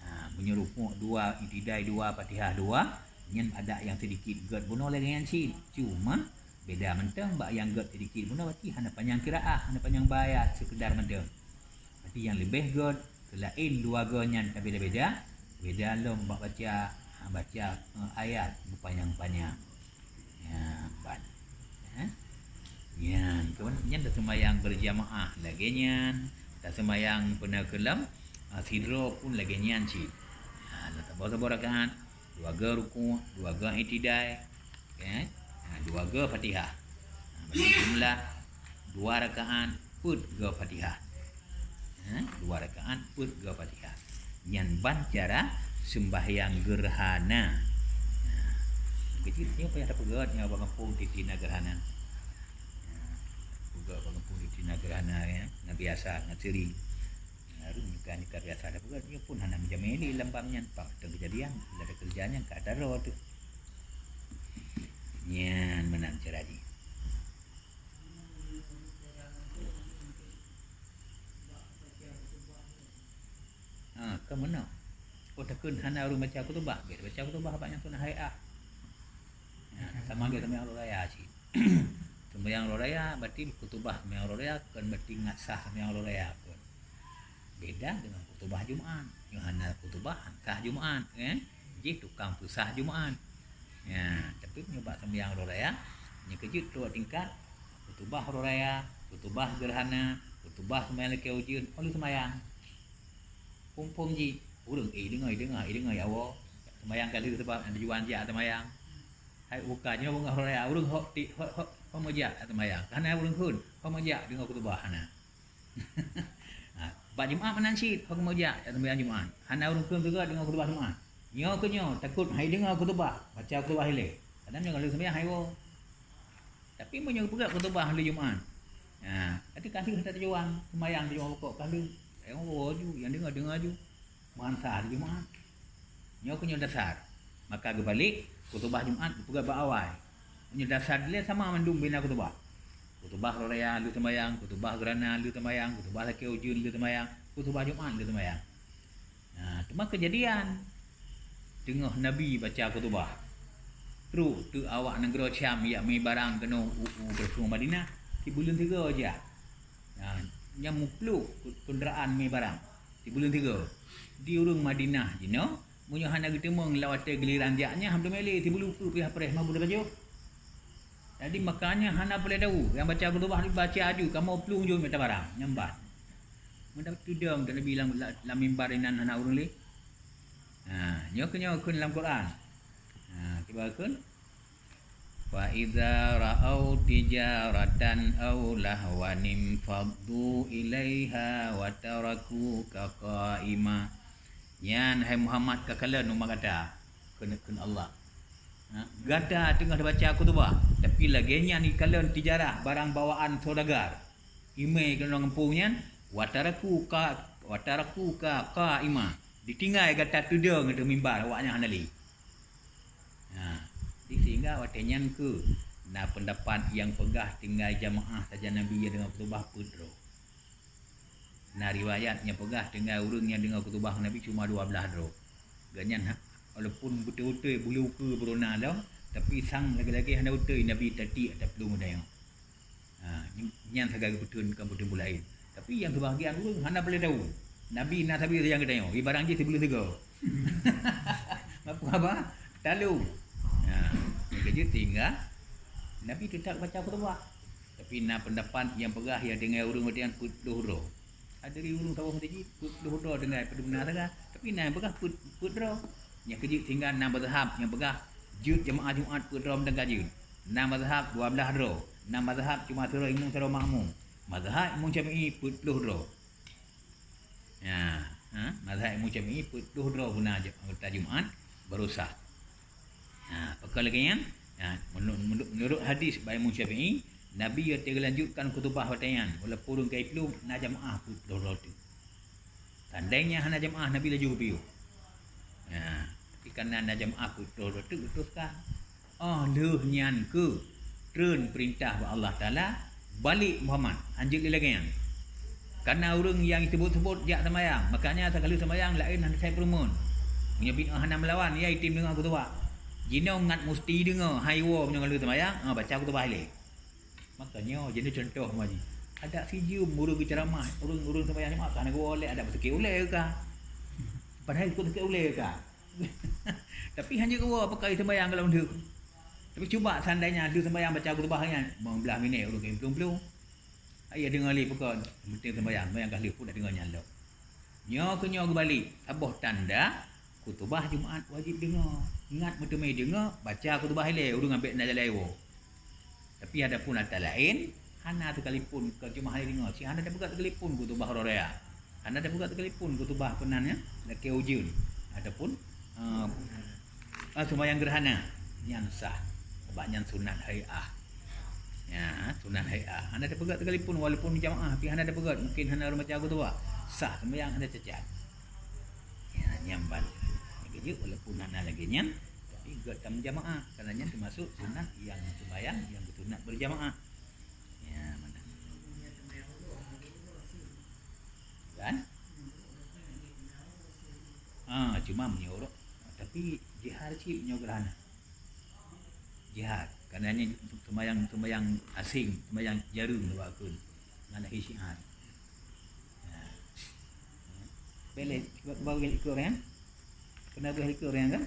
Ha, meunyoe rukuk dua, i'tidal dua, Fatihah dua, nyan adak nyang sedikit gèt bunoe lagèe nyan cit. Cuma beda mantong bak nyang gèt sedikit bunoe berarti hana panyang qiraah, hana panyang ba ayat, sekedar mantong. Tapi nyang leubeh gèt, seulaén dua ga nyan ka beda-beda, beda lom bak baca, ha, baca, eh, ayat beupanyang-panyang. Ya, ban. Ya. Nyan, kemudian nyan taseumayang berjamaah lagèe nyan, taseumayang peuna keulam, ah, sidroe pun lagèe nyan cit. Ya, saboh-saboh rakaat, dua ga rukuk, dua ga i'tidal, ya. Ha, dua ga Fatihah. Ha, berarti jumlah dua rakaat peuet ga Fatihah. Ha, dua rakaat peuet ga Fatihah. Nyan ban cara sembahyang gerhana. Ha, keucil nyoe payah tapeugah nyoe bak gampông titina gerhana. Ha, peugah bak gampông titina gerhana, ya. Nah, biasa, nah, sering. Nah, harus nyuka-nyuka biasa tapeugah nyoe pun hana meujamé lé lam bab nyan, pat teuk keujadian, lada keureuja nyan ka taro teuh. Nyan meunan cara jih. Ha, ka meunan. Oh, takheun hana ureueng baca khutubah, bèk baca khutubah bak nyang sunat hai'ah. Ha, sama lagèe seumayang uroe raya cit. Seumayang uroe raya berarti khutubah seumayang uroe raya, kon berarti ngat sah seumayang uroe raya kon. Beda deungon khutubah Jumat. Nyoe hana khutubah, han sah Jumat, eh? Jih tukang peusah Jumat. Ya, tapi meunyoe bak seumayang uroe raya, nyoe keujeuet dua tingkat, khutubah uroe raya, khutubah gerhana, khutubah seumayang lakèe ujeuen, oh lheueh seumayang. Phom-phom jih. Ureuëng, "Eh, deungoe, deungoe, deungoe, ya Allah. Seumayang ka lheueh sabab tujuan jak seumayang." Hai buka nyoe beungoh raya, ureuëng hok ti-, hok, hok, hok meujak seumayang. Hana ureuëng kheun, hok meujak deungoe khutubah hana. Ha, bak Jumat meunan cit, hok meujak seumayang Jumat. Hana ureuëng kheun juga deungoe khutubah Jumat. Nyoe keuh nyoe, takot hai deungoe khutubah, baca khutubah ilée. Kadang nyoe ka lheueh seumayang hai woe. Tapi meunyoe peugah khutubah lheueh Jumat, ha, tapi ka lheueh that tujuan, seumayang tujuan pokok ka lheueh. Eh, woe ju, nyang deungoe, deungoe ju. Meuhan sah di Jumat. Nyoe keuh nyoe dasar. Maka geubalek, khutubah Jumat geupeugah bak awai. Nyoe dasar dilée sama mandum bina khutubah. Khutubah raya lheueh seumayang, khutubah geurana lheueh seumayang, khutubah lakée ujeuen lheueh seumayang, khutubah Jumat lheueh seumayang. Nah, teuma keujadian teungoh Nabi baca khutubah. Trok teuk awak nanggroe Syam jak mé barang keunoe u, u geureusueng Madinah, sibuleuen sigoe jak. Nah, nyang muplôh keundaraan mé barang. Sibuleuen sigoe. Di ureuëng Madinah jinoe, meunyoe hana geuteumeung lam watée giliran jak nyan, hana teumé lé, sibuleuen peuet payah preh, mabui tapajoh. Jadi, makanya hana peureulée tahu, nyang baca khutubah baca aju, kamoe plueng jom mita barang, nyang ban. Meunan tudong Nabi lam, lam mimbar inan hana ureuëng lé. Ha, nyoe keuh nyoe kheun lam Quran. Ha, kiban kheun, "Fa idza ra'au tijaratan aw lahwan infaddu ilaiha wa tarakuka qa'ima." Nyan, hai Muhammad, kakalon umat gata, kheun, kheun Allah. Ha, gata teungoh tabaca khutubah, tapi lagée nyan ikalon tijarah, barang bawaan saudagar. Imé keunoe gampông nyan, "Wa tarakuka, wa tarakuka qa'ima." Ditinggai gata tudong ateueh mimbar, awaknyan hana lé. Nah, di sehingga watée nyan keuh na peundapat nyang peugah tinggai jamaah sajan Nabi nyang deungoe khutubah peuet droe. Na riwayat nyang peugah tinggai ureuëng nyang deungoe khutubah Nabi cuma dua blaih droe. Gobnyan ha, walaupun beutôi-beutôi bulu keue beurona lom, tapi sang lagée-lagée hana beutôi Nabi tatiek taplueng meudayong. Ha, nyan sagai geupeutheun, kon peutheun peue laén. Tapi nyang seubahagian ureuëng hana peureulée tahu. Nabi na sabe nyang geutanyoe, ibarat jih sibuleuen sigoe. Meupeue haba? Taleueng. Ha, nyang keujeuet sehingga Nabi teutap baca khutubah. Tapi na peundapat nyang peugah nyang tinggai ureuëng watée nyan peuet ploh droe. Hadiri ureuëng saboh meuseujid, peuet ploh droe tinggai, padum na sagai. Tapi na nyang peugah peuet, peuet droe. Nyang keujeuet sehingga na mazhab nyang peugah jeuet jamaah Jumat peuet droe meunan ka jeuet. Na mazhab dua blaih droe. Na mazhab cuma sidroe imum, sidroe makmum. Mazhab Imam Syafi'i peuet ploh droe. Ya, ha? Mazhab Imam Syafi'i peuet ploh droe guna je-, anggota Jumat baru sah. Ha, pakon lagée nyan? Ha, menurut, menurut, menurut hadis bak Imam Syafi'i, Nabi watée geulanjutkan khutubah watée nyan, walaupun ureuëng ka iplueng, na jamaah peuet ploh droe teuk. Seandainya hana jamaah, Nabi laju geupiôh. Ha, tapi karena na jamaah peuet ploh droe teuk, geuteruskan. Óh lheueh nyan keuh treun peurintah bak Allah Taala, "Balek Muhammad, hanjeuet lé lagée nyan. Kareuna ureuëng nyang jiseubuet-seubuet jak seumayang, makanya teuka lheueh seumayang laén hana sai peurumoh. Meunyoe binéh hana meulawan, ya item deungoe khutubah. Jinoe ngat musti deungoe, hai woe meunyoe ka lheueh seumayang, ah, baca khutubah ilée." Makanya, jinoe cuntoh meuji. Adak sijeuem ureuëng geuceuramah, ureuëng-ureuëng seumayang Jumat, hana geuwoe lé, adak beusakét ulée ka. Padahai ikot sakét ulée ka. Tapi hana geuwoe, pakon seumayang golom lheueh. Tapi cuba seandainya lheueh seumayang baca khutubah nyan, limong blaih minét ureuëng ka plueng-plueng. Ai deungoe lé pakon, penting seumayang, seumayang ka lheueh pun dak deungoe nyan lom. Nyoe keuh nyoe geubalek, saboh tanda khutubah Jumat wajéb deungoe. Ingat meuteumé deungoe, baca khutubah ilée, ureuëng abék na jalai woe. Tapi adapun atra laén, hana teukalipun, kon cuma hai deungoe, si hana tapeugah teukalipun khutubah uroe raya. Hana tapeugah teukalipun khutubah peunan nyan, lakée ujeuen. Adapun, eh, ah, seumayang geurhana, nyan sah. Sabab nyan sunat hai'ah. Ya, sunat hai'ah. Hana tapeugah teukalipun, walaupun jamaah, tapi hana tapeugah, mungkin hana ureuëng baca khutubah. Sah, seumayang hana cacat. Ya, nyan ban. Lagée jeuet, walaupun hana lagée nyan, tapi gét tam jamaah. Karena nyan teumasuk sunat nyang seumayang nyang sunat berjamaah. Ya, mana? Kan? Ah, cuma meunyoe ureuëng, tapi jihar cit meunyoe geurhana. Jihar. Karena nyan seumayang, seumayang asing, seumayang jareueng bak kheun. Ngon lahé syiar. Nah. Bèk lé, ba-, bagi ikut orang. Kena bagi ikut orang kan?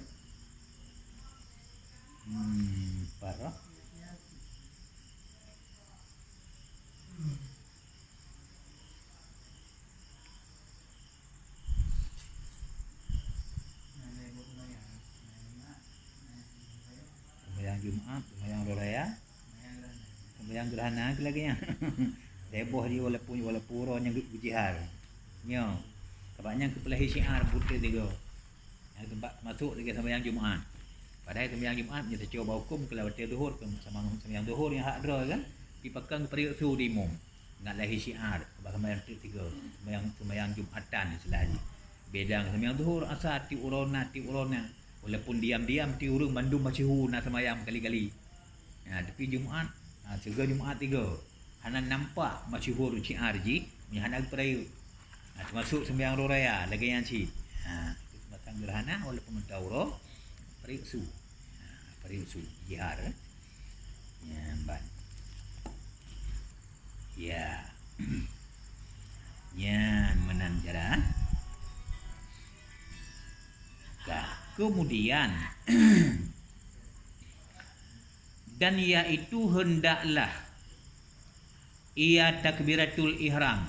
Hmm, parah. Jumat, sembahyang uroe raya, sembahyang gerhana keu lagèe nyan. Lhèe boh jih walaupun, walaupun uroe nyan geu-, geujihar. Nyoe, sabab nyan keupeulahé syiar buet tiga. Nyan teumpat masôk lagèe sembahyang Jumat. Padahai sembahyang Jumat meunyoe teucok bak hukôm keu lewat watèe zuhur, keu sama sembahyang zuhur nyang hak droe kan. Pi pakon geupareuk su di imum. Ngat lahé syiar, bak sembahyang teuk tiga, sembahyang, sembahyang Jumatan istilah jih. Beda ngon sembahyang Zuhur, Asar, tiep uroe na, tiep uroe na. Walaupun diam-diam, tiep ureueng bandum masyhur na sembahyang kali-kali. Ha, tapi Jumat, ha, tiga Jumat tiga. Hana nampak masyhur syiar jih, meunyo hana geupeurayeuk. Ha, teumasuk sembahyang uroe raya, lagèe nyan cit. Ha, itu sembahyang gerhana, walaupun mantong uroe, peurayeuk su. Ha, peurayeuk su, jihar, eh. Nyan ban. Ya. Nyan meunan cara. Ka. Kemudian, dan yaitu hendaklah ia takbiratul ihram.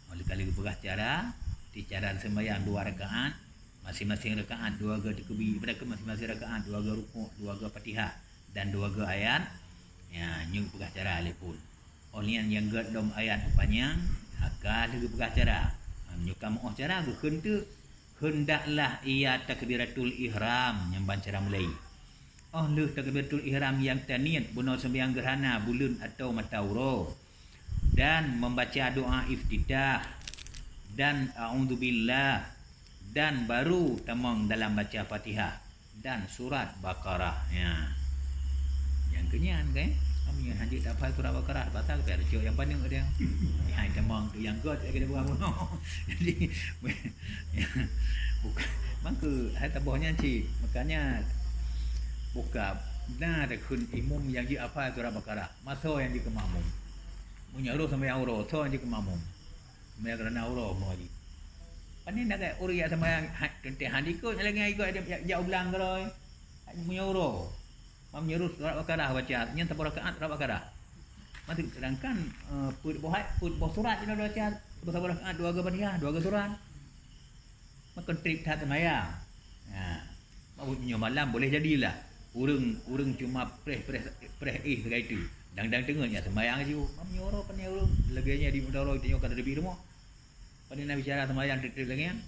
Oleh kali geupeugah cara, di cara sembahyang dua rakaat, masing-masing rakaat dua ga takbir, pada ke masing-masing rakaat dua ga rukuk, dua ga Fatihah, dan dua ga ayat. Ya, nyoe peugah cara lé phon. Oh lheueh nyang gèt lom ayat panyang, ka lheueh geupeugah cara. Ha, meunyoe ka meu'oh cara, geukheun teuk, hendaklah ia takbiratul ihram nyang ban cara mulai. Oh lheueh takbiratul ihram nyang taniet bunoe sembahyang gerhana buleuen atawa mata uroe, dan membaca doa iftitah, dan a'udzubillah, dan baru tamong dalam baca Fatihah dan surat Baqarah. Ya. Nyang keunyan kan, meunyoe hanjeuet tahafal surat Baqarah, pasal pih ada cok nyang paneuk dia. Hai tamong tu nyang gèt lagèe dia bunoe. Jadi, bukan, mangke hai taboh nyan cit. Makanya, buka na takheun imum nyang jeuet hafal surat Baqarah. Masa nyang jeuet keu makmum. Meunyoe roh sampoe nyang uroe, soe nyang jeuet keu makmum. Meunyoe keurana uroe moe jih. Pane nak keu ureueng jak sampoe nyang ha-, teuntèe han jikôt, lagèe nyan jikôt jak, jak, jak u blang keudroe. Meunyoe uroe. Meunyoe roh surat Baqarah baca, nyan saboh rakaat surat Baqarah. Maksud, sedangkan, eh, peuet boh ayat, peuet boh surat jinoe baca, saboh rakaat dua ga Fatihah, dua ga surat. Maka trép that teumaya. Ha. Meunyoe malam boleh jadilah. Ureueng, ureueng cuma preh, preh, preh éh sagai tu. Dang-dang teungeut nyan sembahyang ju. Meunyoe uroe pane ureueng lagèe nyan di mudahara tanyoe ka teubiet rumoh. Pane na bicara sembahyang trép-trép lagèe nyan.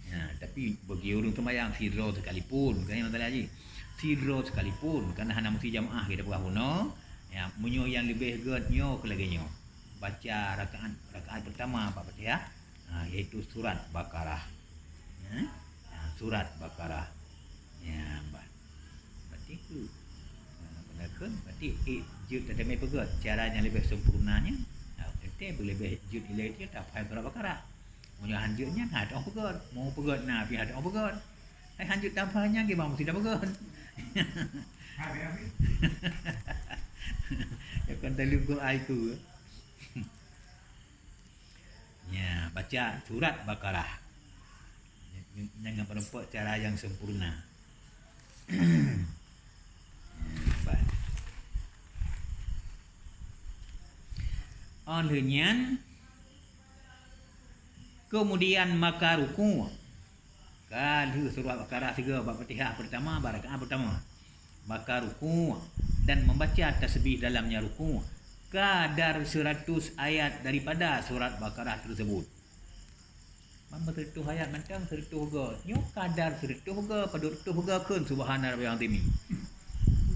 Ya, tapi bagi ureueng sembahyang sidroe sekalipun, bukan masalah jih. Sidroe sekalipun, karena hana meusti jamaah kita peugah bunoe. Ya, meunyoe nyang leubeh gèt nyoe keu lagèe nyoe. Baca rakaat, rakaat pertama bak Fatihah, ha, yaitu surat Baqarah. Ya? Ha, surat Baqarah. Ya, ba-, berarti tu. Ha, beuna kheun, berarti, eh, jeuet tatamé peugèt cara nyang leubeh sempurna nyan. Ha, ente beuleubeh jeuet ilèe dia tahafal surat Baqarah. Meunyoe han jeuet nyan, ha, teuh peugèt. Mau peugèt na, pih ha teuh peugèt. Hai han jeuet tahafal nyan, gimana mesti dah peugèt. Ya kan, dalam Quran itu. Ya, baca surat Baqarah. Jangan merumpok cara yang sempurna. Ya, baik. Oh lheueh nyan, kemudian maka ruku'. Ka lheueh surat Baqarah tiga bak Fatihah pertama, bak rakaat pertama. Maka ruku' dan membaca tasbih dalamnya ruku'. Kadar seratus ayat daripada surat Baqarah tersebut. Mamba seratus ayat mantong seratus ga. Nyoe kadar seratus ga, padub reutôh ga kheun subhana rabbiyal azim.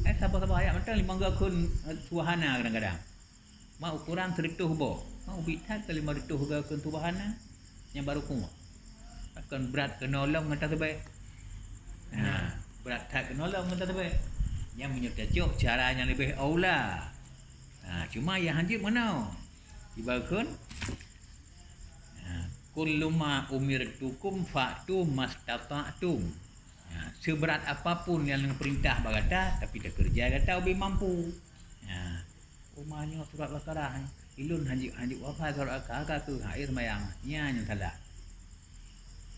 Eh, saboh-saboh ayat mantong limong ga kheun, eh, subhana kadang-kadang. Ma ukuran seratus boh. Ma ubit that ka lima reutôh ga kheun subhana, nyang baru kuat. Akan brat keunoe lom ngon tasbih. Ha, brat that keunoe lom ngon tasbih. Nyang meunyoe tacok cara nyang leubeh aula. Ha, cuma nyang hanjeuet meunoe. Ibarat kheun, ha, "Kullu ma umirtukum fa'tu mastata'tum." Ha, seberat apapun nyang neupeurintah bak gata, tapi takeureuja gata ubé mampu. Ha, Uma nyoe surat Baqarah, eh. Ilôn hanjeuet, hanjeuet hafal surat Baqarah, ka keuh, ha, eh, seumayang. Nyan nyang salah.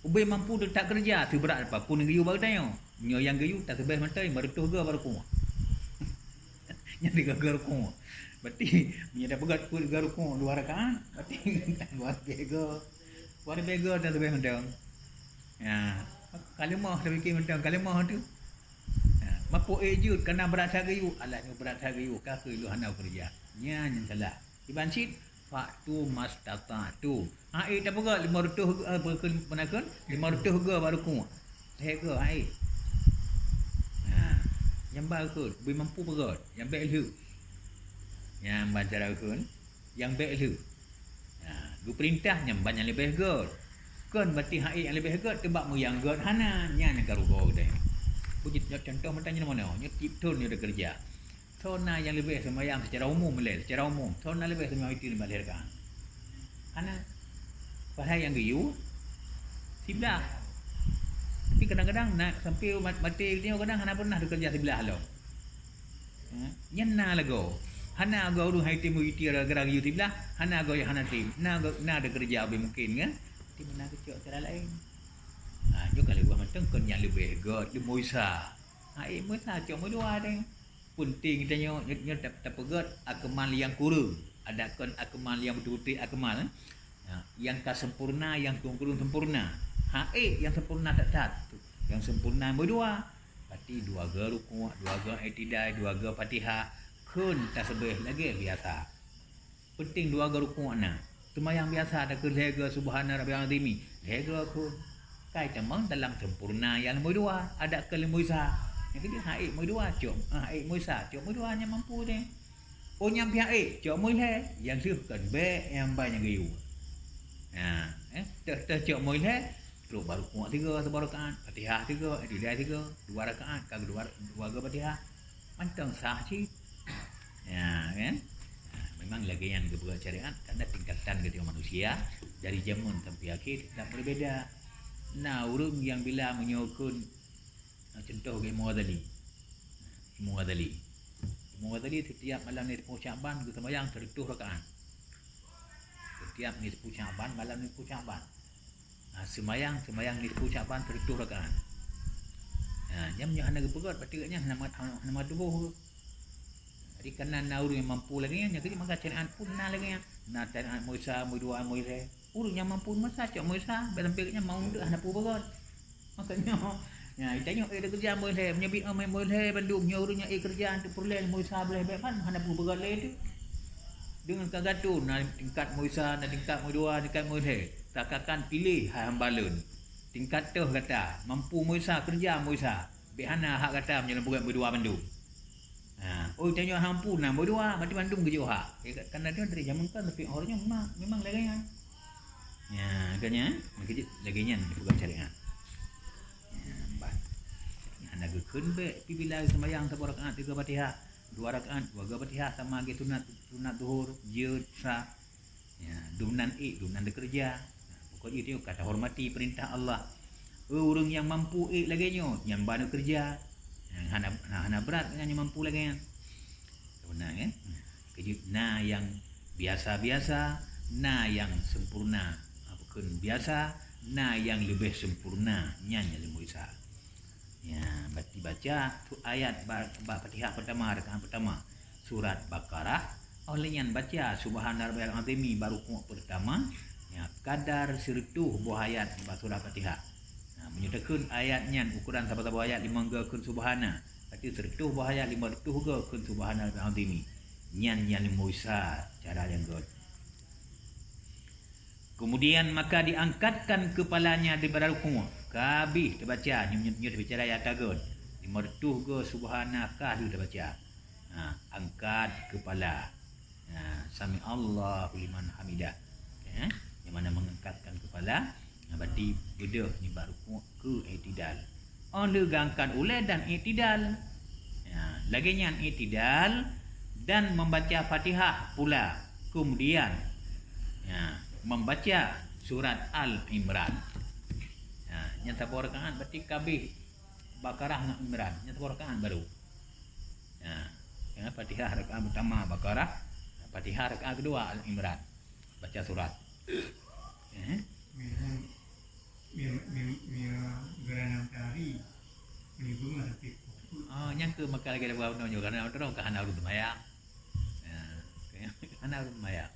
Ubé mampu teutab keureuja, seubrat apapun nyang geuyue bak geutanyoe. Nyoe nyang geuyue, tasbih mantong, lima reutôh ga baru kuat. Nyan tiga ga rukuk. Berarti, meunyoe tapeugah peuet ga rukuk dua rakaat, berarti dua ribèe ga. Dua ribèe ga tasbih mantong. Ya, kalimah, tapike mantong kalimah tu. Ya, Mapok ék jeuet, kana brat that geuyue. Alah nyoe brat that geuyue, ka keuh lôn hana keureuja. Nyan nyang salah. Iban cit, "Fa'tu mastata'tum." Ha ék tapeugét lima reutôh, eh, beukeu-, beukeu-, lima reutôh go bak rukuk. Lhèe go ha ék. Ha, nyang ba kheun, beu mampu peugét, nyang bèk lheueh. Nyang ban cara kheun, nyang bèk lheueh. Ha, geupeurintah nyang ban nyang leubeh gét. Kon berarti ha ék nyang leubeh gét, teuma meunyo nyang gét hana, nyan nyang ka rugoe geutanyoe. Beucit contoh mantong nyoe meunoe, nyoe tiep thon nyoe takeureuja. Soe na nyang leubeh seumayang secara umum lé, secara umum. Soe na leubeh seumayang witir nibak lhèe rakaat? Hana. Padahai nyang geuyue siblah. Tapi kadang-kadang na sampai mat-, maté nyoe kadang hana pernah takeureuja siblah lom. Ha? Nyan na lagoe. Hana lagoe ureueng hai tem witir gara-gara geuyue siblah, hana lagoe nyang hana tem. Na lagoe, na takeureuja beu mungken kan? Tapi meunan keucok cara laén. Ha, nyoe ka lheueh mantong kon nyang leubeh gét, leumoi sa. Ha ék moi sa, cok moi dua deh. Peunteng geutanyoe nyoe, nyoe tap-, tapeugét akmal nyang kureueng, adak kon akmal nyang beutôi-beutôi akmal, eh. Ha, nyang ka sempurna, nyang kureueng-kureueng sempurna. Ha ék nyang sempurna that-that. Nyang sempurna meudua. Berarti dua go rukuk, dua go i'tidal, dua go Fatihah, kheun tasbih lagèe biasa. Peunteng dua go rukuk na. Seumayang biasa takheun lhèe go subhana rabbiyal azimi, lhèe go kheun. Kai tamong dalam sempurna nyang leumoi dua, adak keu leumoi sa. Nyang keujeuet ha ék moi dua, cok, ha ék moi sa, cok moi dua nyang mampu deh. Oh nyang pih ha ék, cok moi lhèe, nyang lheueh kon bèk nyang ban nyang geuyue. Nah, eh, teuh-teuh cok moi lhèe, trok bak rukuk tiga, saboh rakaat, Fatihah tiga, i'tidal tiga, dua rakaat, ka dua, dua go Fatihah. Mantong sah cit. Ya, kan? Ha, memang lagèe nyan geupeugah syariat, karena tingkatan geutanyoe manusia dari jameun sampai akhé tetap berbeda. Na ureueng nyang bila meunyoe kheun, ha, contoh geuh Imam Ghazali. Imam Ghazali. Imam Ghazali setiap malam nisfu Sya'ban geuseumayang seratus rakaat. Setiap nisfu Sya'ban, malam nisfu Sya'ban. Ha, seumayang, seumayang nisfu Sya'ban seratus rakaat. Ha, nyan meunyoe hana geupeugét, berarti gobnyan hana mat-, hana meutuboh. Jadi, kana na ureueng nyang mampu lagèe nyan, jadi maka syariat pun na lagèe nyan. Na syariat moi sa, moi dua, moi lhèe. Ureueng nyang mampu moi sa, cok moi sa, bèk sampai gobnyan mau deuh hana peue beugét. Makajih nyoe, ya, geutanyoe ék takeureuja moi lhèe, meunyoe bit amai moi lhèe bandum, nyoe ureueng nyang ék keureuja untuk peureulèe moi sa beulèh bèk ban, hana peue beugét lé teuh. Deungon ka geutanyoe na tingkat moi sa, na tingkat moi dua, tingkat moi lhèe. Ka-ka kan piléh hai hamba lôn. Tingkat teuh gata, mampu moi sa, keureuja moi sa. Bèk hana hak gata meunyoe lôn peugét moi dua bandum. Ha, oh, tanyoe hana mampu na moi dua, berarti bandum geujok hak. Eh, ka-, kana nyoe dari jameun kan, tapi awak nyoe memang, memang lagèe nyan. Ya, makanya, makanya lagèe nyan dipeugah syariat. Ya, ban. Hana geukheun bèk, pi bila seumayang saboh rakaat tiga Fatihah, dua rakaat, dua go Fatihah sama lagèe sunat, sunat zuhur, jeuet, sa. Ya, dumnan ék, dumnan dikeureuja. Nah, pokok jih nyoe ka tahormati peurintah Allah. Eh, ureueng nyang mampu ék lagèe nyoe, nyan ba neukeureuja. Nyang hana, hana, hana brat nyan nyang mampu lagèe nyan. Beuna, kan? Nah, keujeuet na nyang biasa-biasa, na nyang sempurna. Apa kheun biasa, na nyang leubeh sempurna. Nyan nyang leumoe sa. Ya, berarti baca tu ayat ba-, bak Fatihah pertama, rakaat pertama, surat Baqarah. Óh lheueh nyan baca Subhana Rabbiyal Azimi bak rukuk pertama, ya, kadar sireutôh boh ayat bak surat Fatihah. Nah, meunyoe takheun ayat nyan ukuran saboh-saboh ayat limong go kheun Subhana, berarti sireutôh boh ayat lima reutôh go kheun Subhana Rabbiyal Azimi. Nyan nyang leumoe sa cara nyang göt. Kemudian maka diangkatkan kepalanya daripada rukuk. Ka habéh teubaca, nyoe, nyoe, nyoe teubicara ayat tagon. Lima reutôh go subhana ka lheueh teubaca. Ha, angkat kepala. Ha, sami Allahu liman hamidah. Ya, yang mana mengangkatkan kepala, ha, berarti beudôh nibak rukuk keu i'tidal. Óh lheueh geuangkat ulèe dan i'tidal. Ya, lagèe nyan i'tidal dan membaca Fatihah pula. Kemudian, ya, membaca surat Al Imran. Ya, nyan saboh rakaat berarti ka habéh Baqarah ngon Imran. Nyan saboh rakaat baru. Ya, ya, Fatihah rakaat pertama Baqarah, Fatihah rakaat kedua Al Imran. Baca surat. Eh? Memang Mira, mira, mira gerhana matahari menimbun lah tapi. Ah, nyang keu maka lagi ada buah nyoe gerhana matahari ka hana ureueng seumayang. Ya, hana ureueng seumayang.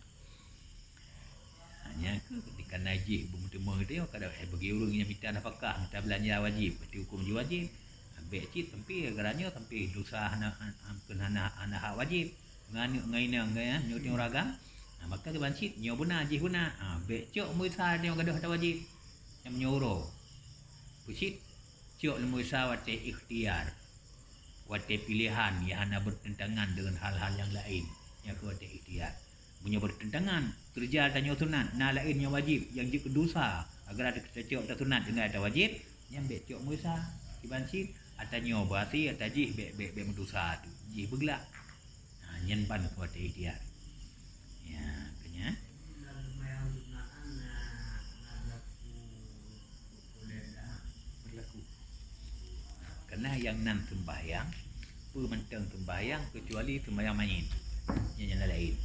Ha, nyang keu ketika najih beumeuteumeung teuh, kadang, eh, bagi ureueng nyang mita nafakah, mita beulanja wajib, berarti huköm jih wajib. Bèk cit sampoe, gara nyoe sampoe dosa hana, hana, hana, hana hak wajéb. Ngon aneuk ngon inong, nyoe teuh ureueng agam. Ha, maka kiban cit nyoe beuna, jih beuna. Ha, bèk cok meuisa nyoe gadôh ata wajéb. Nyang meunyoe uroe. Peucit cok lé meuisa watèe ikhtiar. Watèe pilehan nyang hana bertentangan deungon hal-hal nyang laén. Nyang keu watèe ikhtiar. Meunyoe bertentangan, keureuja tanyoe sunat, na laén nyang wajéb, nyang jeuet keu dosa, gara-gara tacok tasunat deungon ata wajéb, nyan bèk cok meuisa. Kiban cit, ata nyoe beuhasé, ata jih bèk, bèk, bèk meudosa tu, jih beuglak. Ha, nyan ban keu watèe ikhtiar. Ya, keu nyan. Berlaku. Karena nyang nan seumbahyang, peue mantong seumbahyang keucuali seumbahyang manyét. Nyan nyang laén.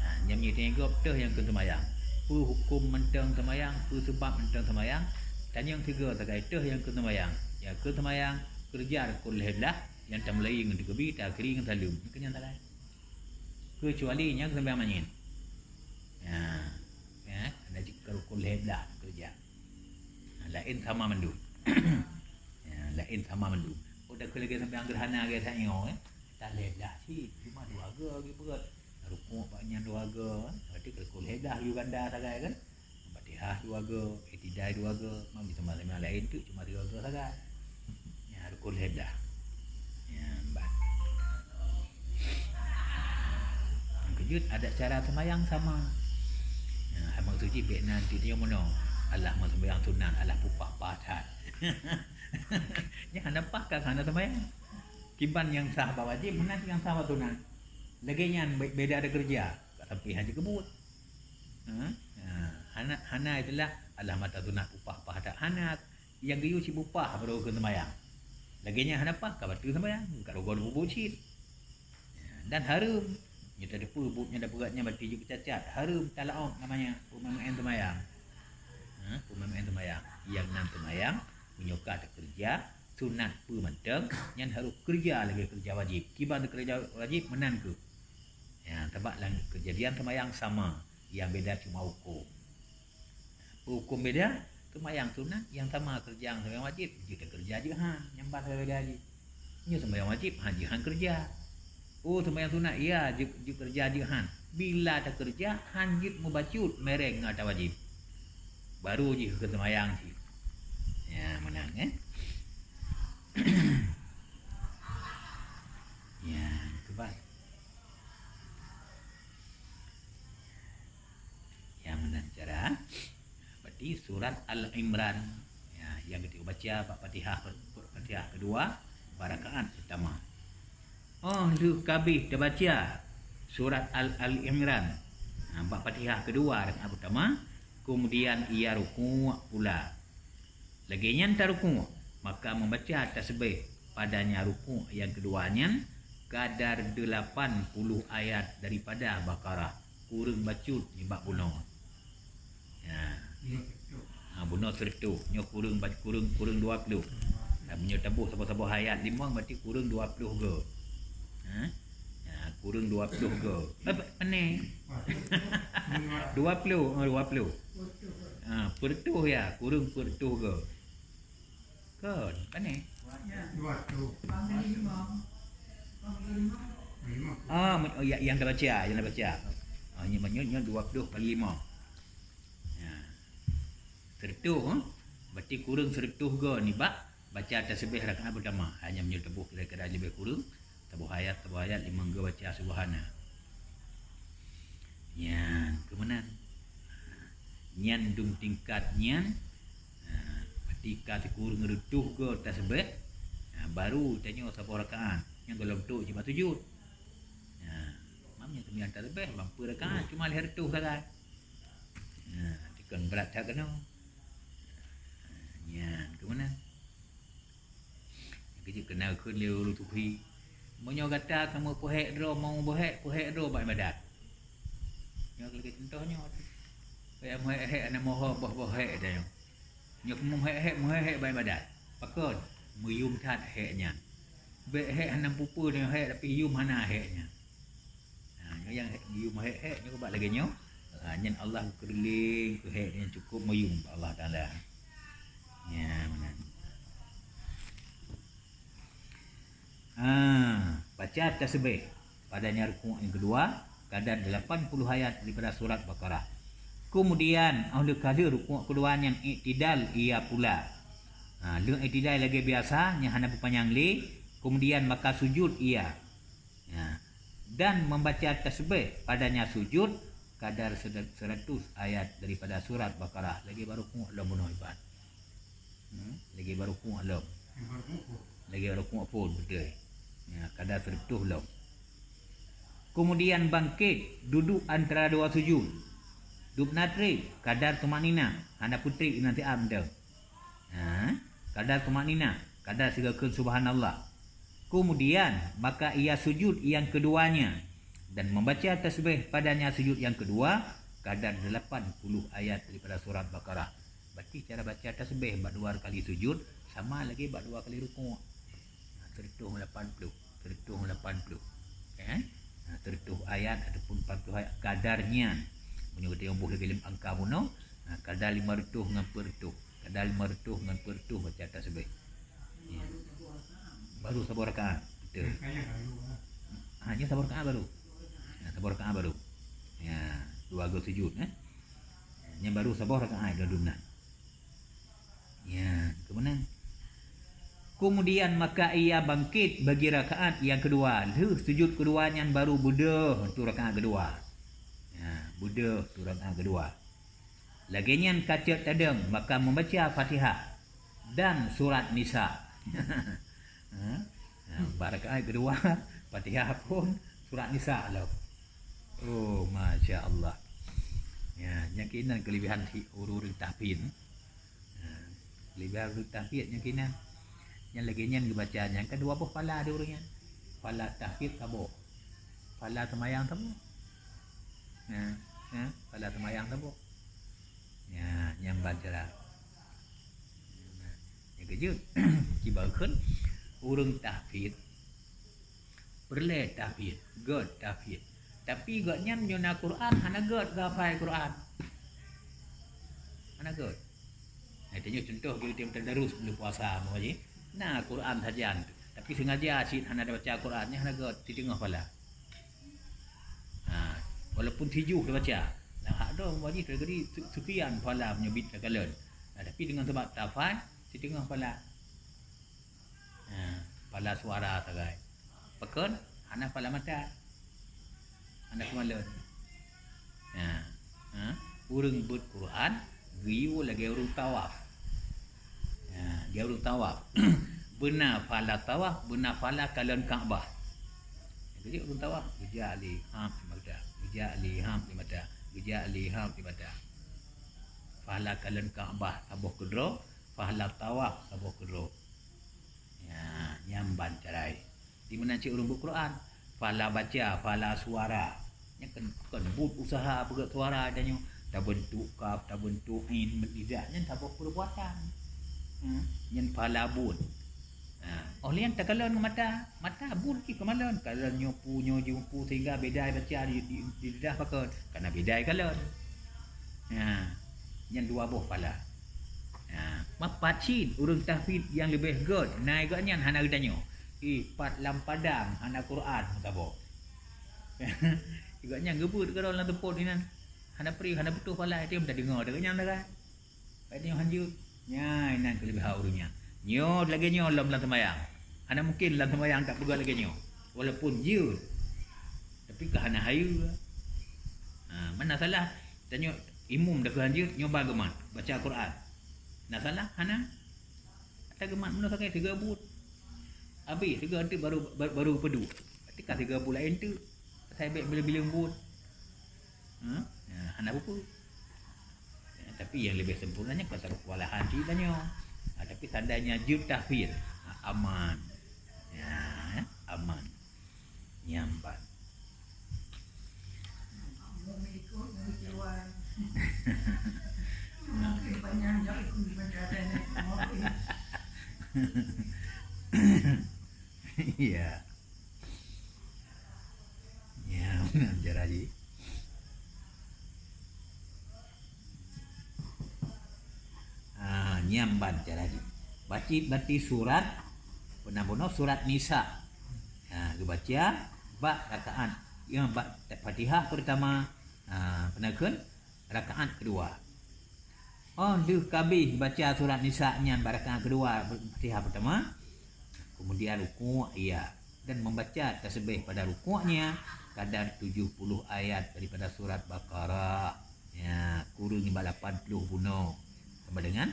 Ha, nyan meunyoe tanyoe gob teuh nyang keu seumbahyang. Peue huköm mantong seumbahyang, peue seubab mantong seumbahyang, tanyong sigoe sagai teuh nyang keu seumbahyang. Nyang keu seumbahyang, keureuja rukon lhèe blah, nyang tameulayeue ngon teukeubie, taakhiri ngon saleuem. Keu nyan sagai. Keucuali nyang seumbahyang manyét. Ya, ya, hana jeuet keu rukon lhèe blah keureuja. Laén sama mandum. Ya, laén sama mandum. Oh, dak lagèe sampoe nyang seuderhana lagèe tanyoe, eh. Tan lhèe blah cit, cuma dua goe lagèe beuet. Rukuk bak nyan dua goe, eh. Berarti keu rukun lhèe blah laju ganda sagai kan? Fatihah dua goe, i'tidal dua goe, mam sama-sama laén tu cuma tiga goe sagai. Ya, rukun lhèe blah. Ya, ban. Nyang keujeuet, adat cara seumayang sama. Ya, maksud jih bèk nan tiep nyoe meunoe. Alah, meuseumayang sunat, alah pupah paih that. Nyan hana pah ka hana seumayang. Kiban nyang sah bak wajéb, meunan nyang sah bak sunat. Lagèe nyan be-, beda ada keureuja, ka sampoe hana jeuet keu buet. Ha? Ha, hana, hana istilah, alah mata sunat pupah paih that. Hana, nyang geuyue cit pupah baru keu seumayang. Lagèe nyan hana pah, ka bateue seumayang, ka rugoe peubuet cit. Ya, dan hareuem. Nyoe tateupeue buet nyang dak beurat nyan berarti jeuet keu cacat. Hareuem talaôt namanya, peumeu'en seumayang. Ha, peumeu'en seumayang. Nyang nan seumayang, meunyoe ka takeureuja, sunat peue mantong, nyan harôh keureuja lagèe keureuja wajéb. Kiban keureuja wajéb meunan kheueh. Ya, sabab lam keujadian seumayang sama, nyang beda cuma huköm. Peue huköm beda? Seumayang sunat nyang sama keureuja ngon seumayang wajéb, jeuet takeureuja jeuet han, nyan ban sagai beda jih. Nyoe seumayang wajéb, han jeuet han keureuja. Oh, seumayang sunat, ya, jeuet, jeuet keureuja jeuet han. Bila takeureuja, han jeuet meubacut, mereng ngon ata wajéb. Baru jih keu seumayang cit. Ya, meunan, eh. Ya, keubah. Ya, meunan cara. Berarti surat Al-Imran. Ya, nyang geutanyoe baca bak Fatihah, Fatihah keudua, bak rakaat peutama. Oh, lheueh ka abéh tabaca surat Al-, Al-Imran, ha, bak Fatihah keudua rakaat peutama, keumudian ia rukuk pula. Lagèe nyan tarukuk, maka membaca tasbih padanya rukuk nyang keudua nyan kadar delapan puluh ayat daripada Baqarah, kureueng bacut nibak bunoe. Ya. Ha, bunoe sireutôh, nyoe kureueng ba-, kureueng, kureueng dua puluh. Dan meunyoe taboh saboh-saboh ayat limong, berarti kureueng dua puluh goe. Ha? Ya, kureueng dua puluh goe. Eh, pa-, pane? Dua puluh, oh, dua puluh. Ha, peureutôh ya, kureueng peureutôh goe. Kon, pane? Dua ratus. Lima. Ah, me-, oh, ya, nyang tabaca, nyang tabaca. Ah, nyoe, nyoe, nyoe dua puluh kali lima. Ya. Sireutôh, eh? Berarti kureueng sireutôh goe nibak baca tasbih rakaat peutama. Hanya meunyoe taboh kira-kira leubeh kureueng, saboh ayat, saboh ayat, limong goe baca Subhana. Nyan, keu meunan. Nyan dum tingkat nyan, ha, berarti ka sikureueng reutôh goe tasbih, ha, baru tanyoe saboh rakaat. Nyan gohlom trôk cit bak sujud. Ha, mam nyan seumayang tasbih, lam peuet rakaat, cuma lhèe reutôh sagai. Ha, dikon brat that keunoe. Ha, nyan, keu meunan. Keujeuet keunan kheun lé ureueng sufi. Meunyoe gata kamoe peuhék droe, mau beuhék, peuhék droe bak ibadat. Nyoe lagèe contoh nyoe. Payah meuhék-hék hana meuho boh-boh hék tanyoe. Nyoe kamoe meuhék-hék, meuhék-hék bak ibadat. Pakon? Meuyum that hék nyan. Bèk hék hana peue-peue tanyoe hék, tapi yum hana hék nyan. Ha, nyoe nyang yum hék-hék nyoe bak lagèe nyoe. Ha, nyan Allah geukeureuling keu hék nyan cukôp meuyum bak Allah Taala. Nyan meunan. Ah, baca tasbih padanya rukuk yang kedua, kadar delapan puluh ayat daripada surat Baqarah. Kemudian, oleh kali rukuk kedua nyan iktidal ia pula. Ha, lheueh iktidal lagée biasa, nyang hana beupanyang lé, kemudian maka sujud ia. Ha, dan membaca tasbih padanya sujud kadar seratus ayat daripada surat Baqarah. Lagée barô rukuk lom bunoe iban. Hmm, lagée barô rukuk lom. Lagée barô rukuk phon, beutôi. Ya, kadar seratus lom. Kemudian bangkit, duduk antara dua sujud. Dubna treb, kadar tumakninah, hana peutreb inan siat mantong. Ha, kadar tumakninah, kadar sigoe kheun subhanallah. Kemudian, maka ia sujud yang keduanya dan membaca tasbih padanya sujud yang kedua, kadar delapan puluh ayat daripada surat Baqarah. Berarti cara baca tasbih bak dua kali sujud sama lagi bak dua kali rukuk. Ha, seratus lapan puluh, seratus lapan puluh. Eh? Ha, seratus ayat ataupun empat puluh ayat kadar nyan. Meunyoe geutanyoe boh lagée lim angka bunoe, ha, kadar lima ratus ngon empat ratus. Kadar lima ratus ngon empat ratus baca tasbih. Ya. Baru saboh rakaat. Betul. Ha, nyan saboh rakaat baru. Ha, saboh rakaat baru. Ya, dua go sujud, eh. Nyan baru saboh rakaat dalam nan. Ya, kemudian. Kemudian maka ia bangkit bagi rakaat yang kedua. Lheueh sujud kedua nyan baru beudôh tu rakaat kedua. Ya, beudôh tu rakaat kedua. Lagée nyan ka cok tadong, maka membaca Fatihah dan surat Nisa. Ha? Ha, bak rakaat kedua, Fatihah phon, surat Nisa lom. Oh, masya Allah. Ya, nyang keunan kelebihan si ureuëng tahfidz. Ha, kelebihan ureuëng tahfidz nyang keunan. Nyang lagée nyan geubaca, nyang ka dua boh pala di ureuëng nyan. Pala tahfidz saboh. Pala seumayang saboh. Ha, ha, pala seumayang saboh. Ya, nyang ban cara. Nyang keujeuet, kiban kheun ureuëng tahfidz, peureulée tahfidz, gét tahfidz. Tapi gobnyan meunyoe na Quran, hana gét geuhafai Quran. Hana gét. Nah, tanyoe cuntoh geutem tadarus buleuen puasa, umpama jih. Na Quran sajan, tapi sengaja cit hana baca Quran, nyan hana gét, siteungoh pala. Ha, walaupun sijuh tabaca. Nah, hak droe umpama jih teukeudi su-, sukian pala meunyoe bit takalon. Nah, tapi deungon sabab tahfidz, siteungoh pala. Ha, pala suara sagai. Pakon? Hana pala mata. Hana keumalon. Ha, ha, ureuëng beuet Quran geuyue lagée ureuëng tawaf. Ha, lagée ureuëng tawaf. Beuna pala tawaf, beuna pala kalon Ka'bah. Geujak ureuëng tawaf, geujak lé hab di mata, geujak lé hab di mata, geujak lé hab di mata. Pala kalon Ka'bah saboh keudroe, pala tawaf saboh keudroe. Ya, nyan ban cara. Di meunan cit ureuëng beuet Quran, pala baca, pala suara. Nyan kan, kan buet usaha peugét suara tanyoe, tabeuntuk kaf, tabeuntuk ain, lidah, nyan saboh peurbuatan. Ha, nyan pala buet. Ha, oh lheueh nyan takalon ngon mata, mata buet jih keumalon, kalon nyoe pu, nyoe jih pu, sehingga beda baca di, di, di lidah pakon, karena beda kalon. Ha, nyan dua boh pala. Ha, mapat cit ureuëng tahfidz nyang leubeh gét, na gobnyan hana geutanyoe. Ih, pat lam padang hana Quran meusaboh. Gobnyan geubeuet keudroe lam teupot inan. Hana pri, hana putôh pala, tem tadeungoe gobnyan dah kan. Gobnyan hanjeuet. Nyan inan keuleubeh ureuëng nyan. Nyoe lagée nyoe lom lam seumayang. Hana mungken lam seumayang tapeugah lagée nyoe. Walaupun jeuet. Tapi ka hana hayeue. Ha, mana salah? Tanyoe imum dah keu hanjeuet, nyoe ba geumat baca Quran. Na salah? Hana. Ata geumat meunoe sagai sigoe buet. Abéh sigoe eunteuk baru, baru, baru peuduek. Berarti ka sigoe buet laén teuk. Asai bék bileng-bileng buet. Ha? Ya, hana peue-peue. Ya, tapi nyang leubeh sempurna nyan ka taruek kewalahan cit tanyoe. Ha, tapi seandainya jeuet tahfidz, ha, aman. Ya, aman. Nyan ban. Iya. Ya, cara jih. Ah, nyan ban cara jih. Baca berarti surat, peue nan bunoe, surat Nisa. Ha, geubaca bak rakaat, ya, bak Fatihah pertama, ha, peue na kheun, rakaat kedua. Oh, lheueh ka habéh baca surat Nisa nyan bak rakaat kedua Fatihah pertama, kemudian rukuk, ya, dan membaca tasbih pada rukuknya kadar tujuh puluh ayat daripada surat Baqarah. Ya, kureueng nibak lapan ploh bunoe. Sama dengan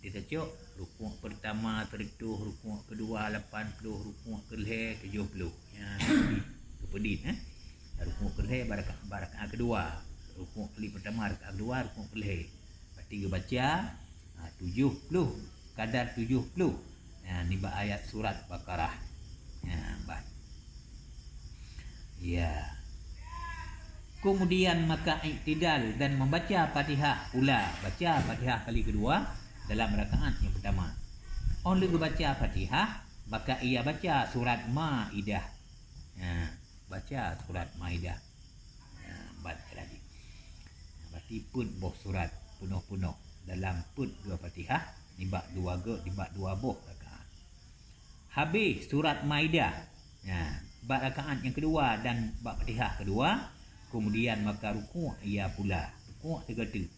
ditacok rukuk pertama seratus, rukuk kedua lapan ploh, rukuk kelhèe tujuh ploh. Ya, geupeudit, eh. Rukuk kelhèe bak raka-, bak rakaat kedua. Rukuk kali pertama, rakaat kedua, rukuk kelhèe. Berarti geubaca, ha, tujuh ploh, kadar tujuh ploh. Ha, nibak ayat surat Baqarah. Ha, ban. Ya. Kemudian maka iktidal dan membaca Fatihah pula. Baca Fatihah kali kedua dalam rakaat yang pertama. Oh lheueh geubaca Fatihah, maka ia baca surat Maidah. Ha, baca surat Maidah. Ha, ban lagi. Berarti peuet boh surat peunoh-peunoh dalam peuet dua Fatihah, nibak dua go, nibak dua boh rakaat. Habéh surat Maidah. Nah, bak rakaat nyang keudua dan bak Fatihah keudua, kemudian maka rukuk ia pula. Rukuk sigoe teuk.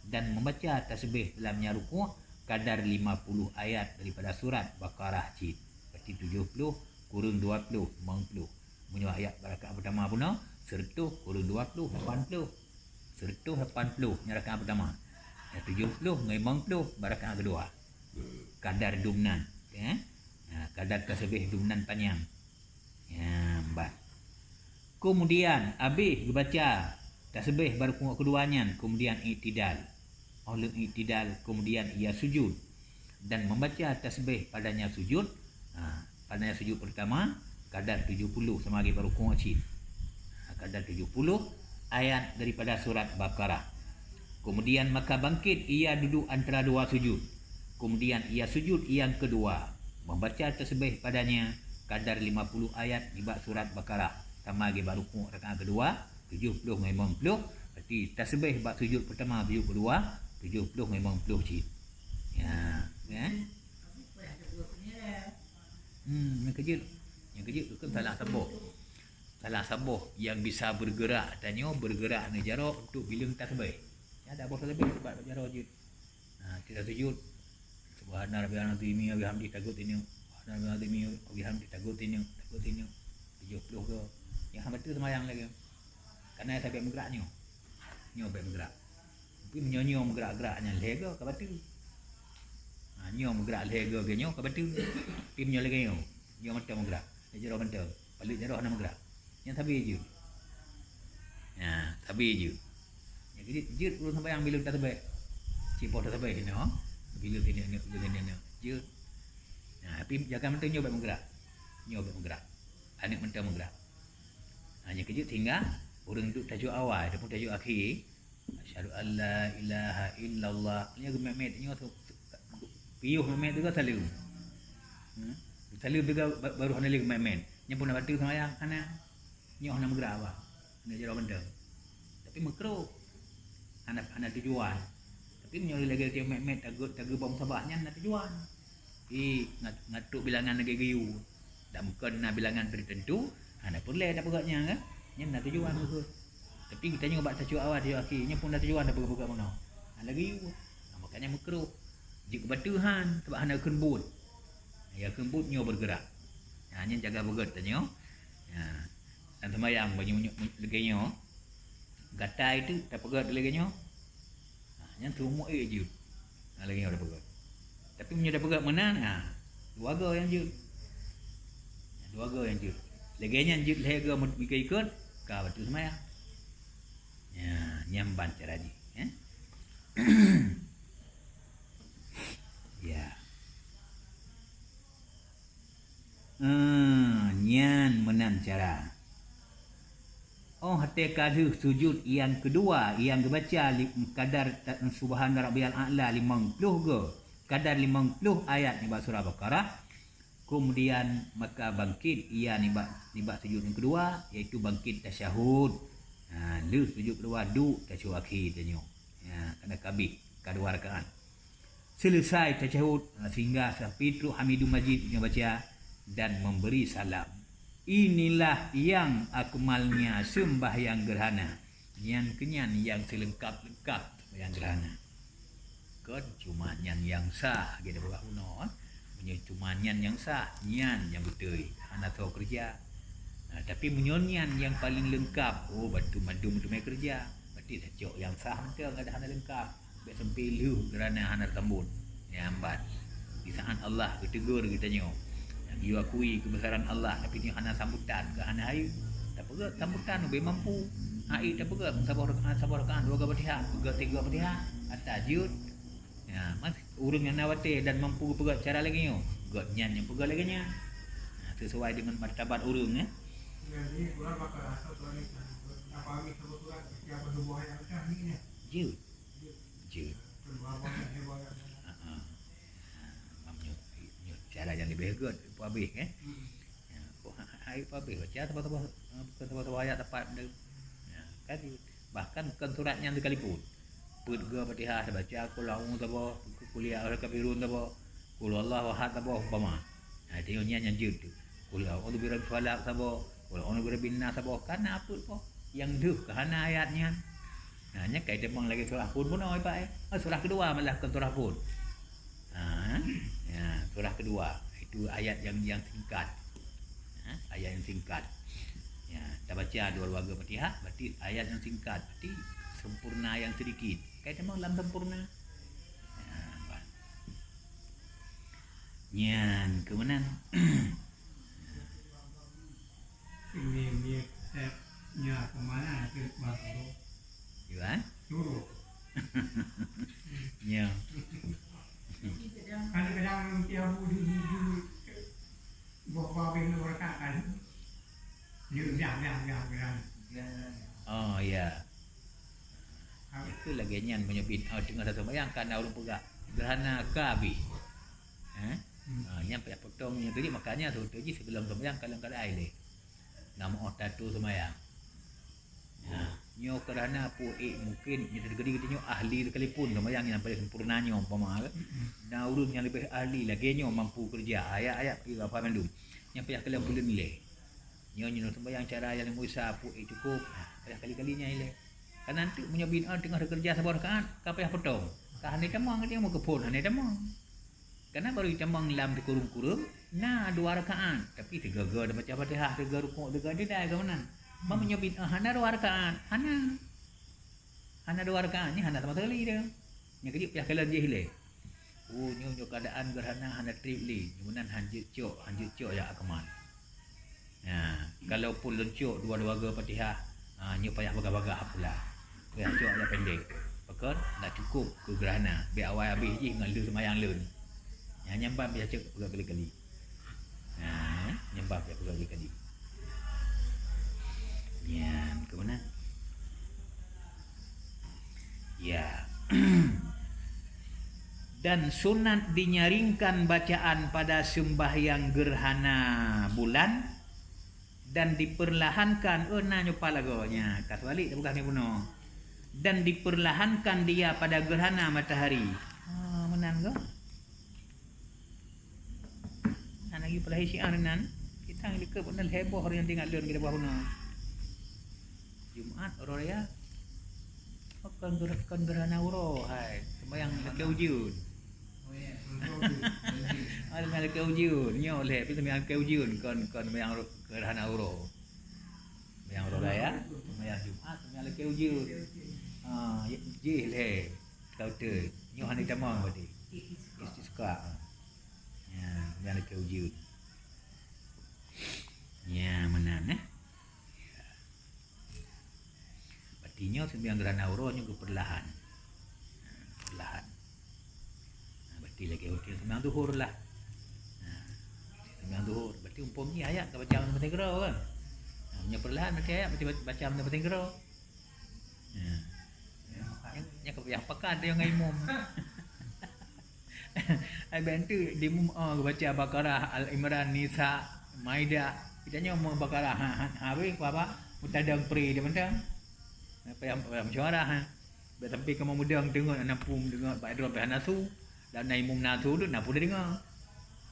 Dan membaca tasbih dalam nyang rukuk kadar lima puluh ayat daripada surat Baqarah cit. Berarti tujuh puluh kureueng dua puluh, limong puluh. Meunyoe ayat bak rakaat pertama bunoe, seratus kureueng dua puluh, lapan puluh. Seratus lapan puluh nyang rakaat pertama. Nyang tujuh puluh ngon limong puluh bak rakaat keudua. Kadar dumnan, ya. Ha, kadar tasbih dumnan panyang. Ya, ban. Kemudian, habéh geubaca tasbih bak rukuk keudua nyan, kemudian iktidal. Oh lheueh iktidal, kemudian ia sujud dan membaca tasbih padanya sujud. Ha, padanya sujud pertama, kadar tujuh puluh sama lagèe bak rukuk cit. Ha, kadar tujuh puluh ayat daripada surat Baqarah. Kemudian maka bangkit ia duduk antara dua sujud. Kemudian ia sujud yang kedua, membaca tasbih padanya kadar lima puluh ayat nibak surat Baqarah, sama lagèe bak rukuk rakaat keudua, tujuh puluh ngon limong puluh, berarti tasbih bak sujud pertama, sujud keudua, tujuh puluh ngon limong puluh cit. Ya, kan? Hmm, nyang keujeuet. Nyang keujeuet tu kan salah saboh. Salah saboh nyang bisa bergerak tanyoe, bergerak neujaroe untuk bileueng tasbih. Nyan ada boh tasbih sebab neujaroe jeuet. Ha, kita sujud. Subhana rabbiyal azimi wa bihamdi tagut inyo. Subhana rabbiyal azimi wa bihamdi tagut inyo. Tagut inyo. Tujuh puluh go. Nyang hana beutôi seumayang lagèe. Karena sabab meugerak nyoe. Nyoe bèk meugerak. Tapi meunyoe nyoe meugerak-gerak nyan lhèe go ka bateue. Ha, nyoe meugerak lhèe go lagèe nyoe ka bateue. Tapi meunyoe lagèe nyoe, nyoe mantong meugerak. Lhèe jaroe mantong. Paleuet jaroe hana meugerak. Nyan sabe jeuet. Ya, sabe jeuet. Nyan jeuet, jeuet ureueng sambayang bileueng tasbih. Cit boh tasbih nyoe. Bileueng teuneuk, bileueng teuneuk. Jeuet. Ya, tapi jaga mantong nyoe bèk meugerak. Nyoe bèk meugerak. Aneuk mantong meugerak. Ha, nyan keujeuet sehingga ureueng duek tajok awai ataupun tajok akhé, Asyhadu an la ilaha illallah. Nyoe geumèt-mèt nyoe tu, piôh mèt-mèt teuga saleuem. Hmm? Saleuem teuga ba-, baru hana lé geumèt-mèt. Nyoe pun na bateue seumayang hana. Nyoe hana meugerak bah. Hana jaroe mantong. Tapi meukruh. Hana, hana tujuan. Tapi meunyoe lagèe tiep mèt-mèt tageut, tageut bom sabah nyan na tujuan. Ih, ngat-, ngatuk bilangan lagèe geuyue. Dan kon na bilangan teutentu, hana peureulèe tapeugah nyan kan? Nyan na tujuan keuh. Tapi geutanyoe bak tacok awai tacok akhé, nyan pun na tujuan tapeugah-peugah meunoe. Ha, lagèe geuyue. Ha, makanya meukruh. Jeuet keu bateue han, sabab hana kheun buet. Ya kheun buet nyoe bergerak. Ha, nyan jaga beugèt tanyoe. Ya. Dan seumayang meunyoe, meunyoe, lagèe nyoe. Gatai teuk tapeugèt lagèe nyoe. Ha, nyan seumuk ék jeuet. Ha, lagèe nyoe tapeugèt. Tapi meunyoe tapeugèt meunan, ha, dua goe nyang jeuet. Dua goe nyang jeuet. Lagèe nyan jeuet lhèe goe meuikot-ikot, ka bateue seumayang. Ya, nyan ban cara jih, eh. Ya. Eh, nyan meunan cara. Oh, watèe ka lheueh sujud nyang keudua, nyang geubaca li-, kadar ta-, Subhana Rabbiyal A'la limong ploh goe, kadar limong ploh ayat nibak surah Baqarah, keumudian maka bangkét ia nibak, nibak sujud nyang keudua, yaitu bangkét tasyahud. Ha, lheueh sujud keudua duek tasyahud akhé tanyoe. Ha, kana ka abéh, ka dua rakaat. Selesai tasyahud, ha, sehingga sampai trok Hamidum Majid nyoe baca dan memberi salam. Inilah yang akmalnya sembahyang gerhana. Nyan keunyan yang seulengkap-lengkap sembahyang gerhana. Kon cuma nyan nyang sah, lagée na peugah bunoe, eh. Meunyoe cuma nyan nyang sah, nyan nyang beutôi, hana soe keureuja. Nah, tapi meunyoe nyan nyang paleng leungkap, oh, bacut mandum teumé keureuja, berarti tacok nyang sah mantong, ada hana leungkap. Bék sampai lheueh geurana hana teusambot. Nyan ban. Di saat Allah geutegur geutanyoe, nyang geuakui keubesaran Allah, tapi nyoe hana sambutan, keu hana hayeue. Tapeugét sambutan ubé mampu. Hai tapeugét saboh rakaat, saboh rakaat dua goe Fatihah, peugét tiga Fatihah, ata jeuet. Ya, mas ureuëng nyang na watée dan mampu geupeugét cara lagée nyoe, gét nyan nyang peugét lagée nyan. Nah, sesuai dengan martabat ureuëng, ya. Jadi, kurang bakal rasa tuan ni, apa habis satu surat, siapa dua buah ayat pecah ni, ya? Jeuet. Jeuet. Jeuet. Kedua buah ayat, dua buah ayat. Ha, ha. Ha, nyoe, nyoe cara nyang leubeh gét, peuhabéh, eh. Hmm. Ya, oh, ha, ha, peuhabéh baca saboh-saboh, ha, bukan saboh-saboh ayat tepat benda. Ya, kan jeuet. Bahkan bukan surat nyan sekalipun. Peuet goe Fatihah tabaca, Qul a'udzu saboh, Qul ya ayyuhal kafirun saboh, Qul huwallahu ahad saboh umpama. Nah, itu nyan nyang jeuet tu. Qul a'udzu birabbil falaq saboh, Qul a'udzu birabbin nas saboh. Kana peuet po. Nyang deuh ka hana ayat nyan. Nah, nyan kai teumang lagée surah Fun bunoe, Pak, eh. Ah, surah kedua malah, bukan surah Fun. Ha, ya, surah kedua. Itu ayat yang, yang singkat. Ha, ayat yang singkat. Ya, tabaca dua-dua goe Fatihah, berarti ayat yang singkat. Berarti sempurna yang sedikit. Kai teumang lam sempurna. Ya, bah. Nyan keuh meunan. Ini, ini, eh, nya kemana nanti baru? Iya, eh? Suruh. Ya. Kadang-kadang nanti aku di, di, di, buah-buah habis nak berkat kan. Dia dah, dah, dah, dah. Oh, ya. Itu lagée nyan meunyoe bin, oh, teungoh taseumayang kana ureuëng peugah, gerhana ka habéh. Eh? Hmm. Ha, nyan payah potong nyan tadi, makanya sebetul jih sebelum sembahyang kalon kada ilée. Nama oh tatu sembahyang. Nah, nyoe kerana pue mungkin nyoe tadi geutanyoe ahli sekalipun sembahyang nyang paling sempurna nyoe umpama ke. Hmm. Nah, ureuëng nyang leubeh ahli lagée nyoe mampu kerja ayat-ayat pi apa mandum. Nyang payah kalian buleuen ilée. Nyoe nyoe sembahyang cara nyang Musa pue cukup. Nah, payah kali-kali nyan ilée. Kan nanti meunyoe bin teungoh teukeureuja saboh rakaat, ka payah potong. Ka hana tamong dia meukeupon hana tamong. Karena baru itamong lam sikureueng-kureueng na dua rakaat, tapi sigoe-goe baca Fatihah, sigoe rukuk, sigoe didai keu meunan. Ban meunyoe bid'ah hana dua rakaat, hana. Hana dua rakaat, nyan hana sama sekali dah. Nyang keujieb payah kalon jih lé. Oh, nyoe, nyoe keadaan gerhana hana treb lé. Nyoe meunan hanjeuet cok, hanjeuet cok ya Akmal. Ha, kalau pun leuncok dua-dua goe Fatihah, ha, nyoe payah bagah-bagah pula. Payah cok jak pendek. Pakon? Dak cukup keu gerhana. Bèk awai abéh jih ngon lheueh seumayang lôn. Nyan, nyan ban payah cok peugah kali-kali. Ha, nyan ban payah peugah kali-kali. Nyan, keu meunan. Ya. Dan sunat dinyaringkan bacaan pada sembahyang gerhana bulan dan diperlahankan, oh, na nyoe pah lagoe nyan, ka teubalik tapeugah nyoe bunoe. Dan diperlahankan dia pada gerhana matahari. Ha, meunan goh. Hana lagi peulahé syiar nan. Kita ngon likot bunoe heboh nyang teuingat lôn di leubah bunoe. Jumat, uroe raya. Oh, kon ger-, kon gerhana uroe, hai. Sembahyang lakée ujeuen. Oh, ya. Ah, sembahyang lakée ujeuen. Nyoe lé, tapi sembahyang lakée ujeuen, kon, kon sembahyang ro-, gerhana uroe. Sembahyang uroe raya, sembahyang Jumat, sembahyang lakée ujeuen. Ah, ya, jih lé. Kau tu, nyoe hana tamong berarti. Istisqa. Ya, sembahyang lakée ujeuen. Ya, meunan, eh. Berarti nyoe sembahyang gerhana uroe nyoe geupeurlahan. Ha, peurlahan. Ha, berarti lagée waktu sembahyang zuhur lah. Ha, sembahyang zuhur. Berarti umpom jih ayat ka baca lam batée keudroe kan. Ha, meunyoe peurlahan berarti ayat baca, baca lam batée keudroe. Ha. Nyang, nyang ka payah pakat dia ngon imum. Ai bantu di mum, oh, baca Baqarah, Al Imran, Nisa, Maidah. Kita nyoe mau Baqarah, ha, ha, habis apa? Mutadang pri dia mentang. Payah, payah musyawarah, ha. Bèk sampai kamoe mudang deungon aneuk pum deungon bak droe payah nasu. Dan na imum nasu tu na pun deungon.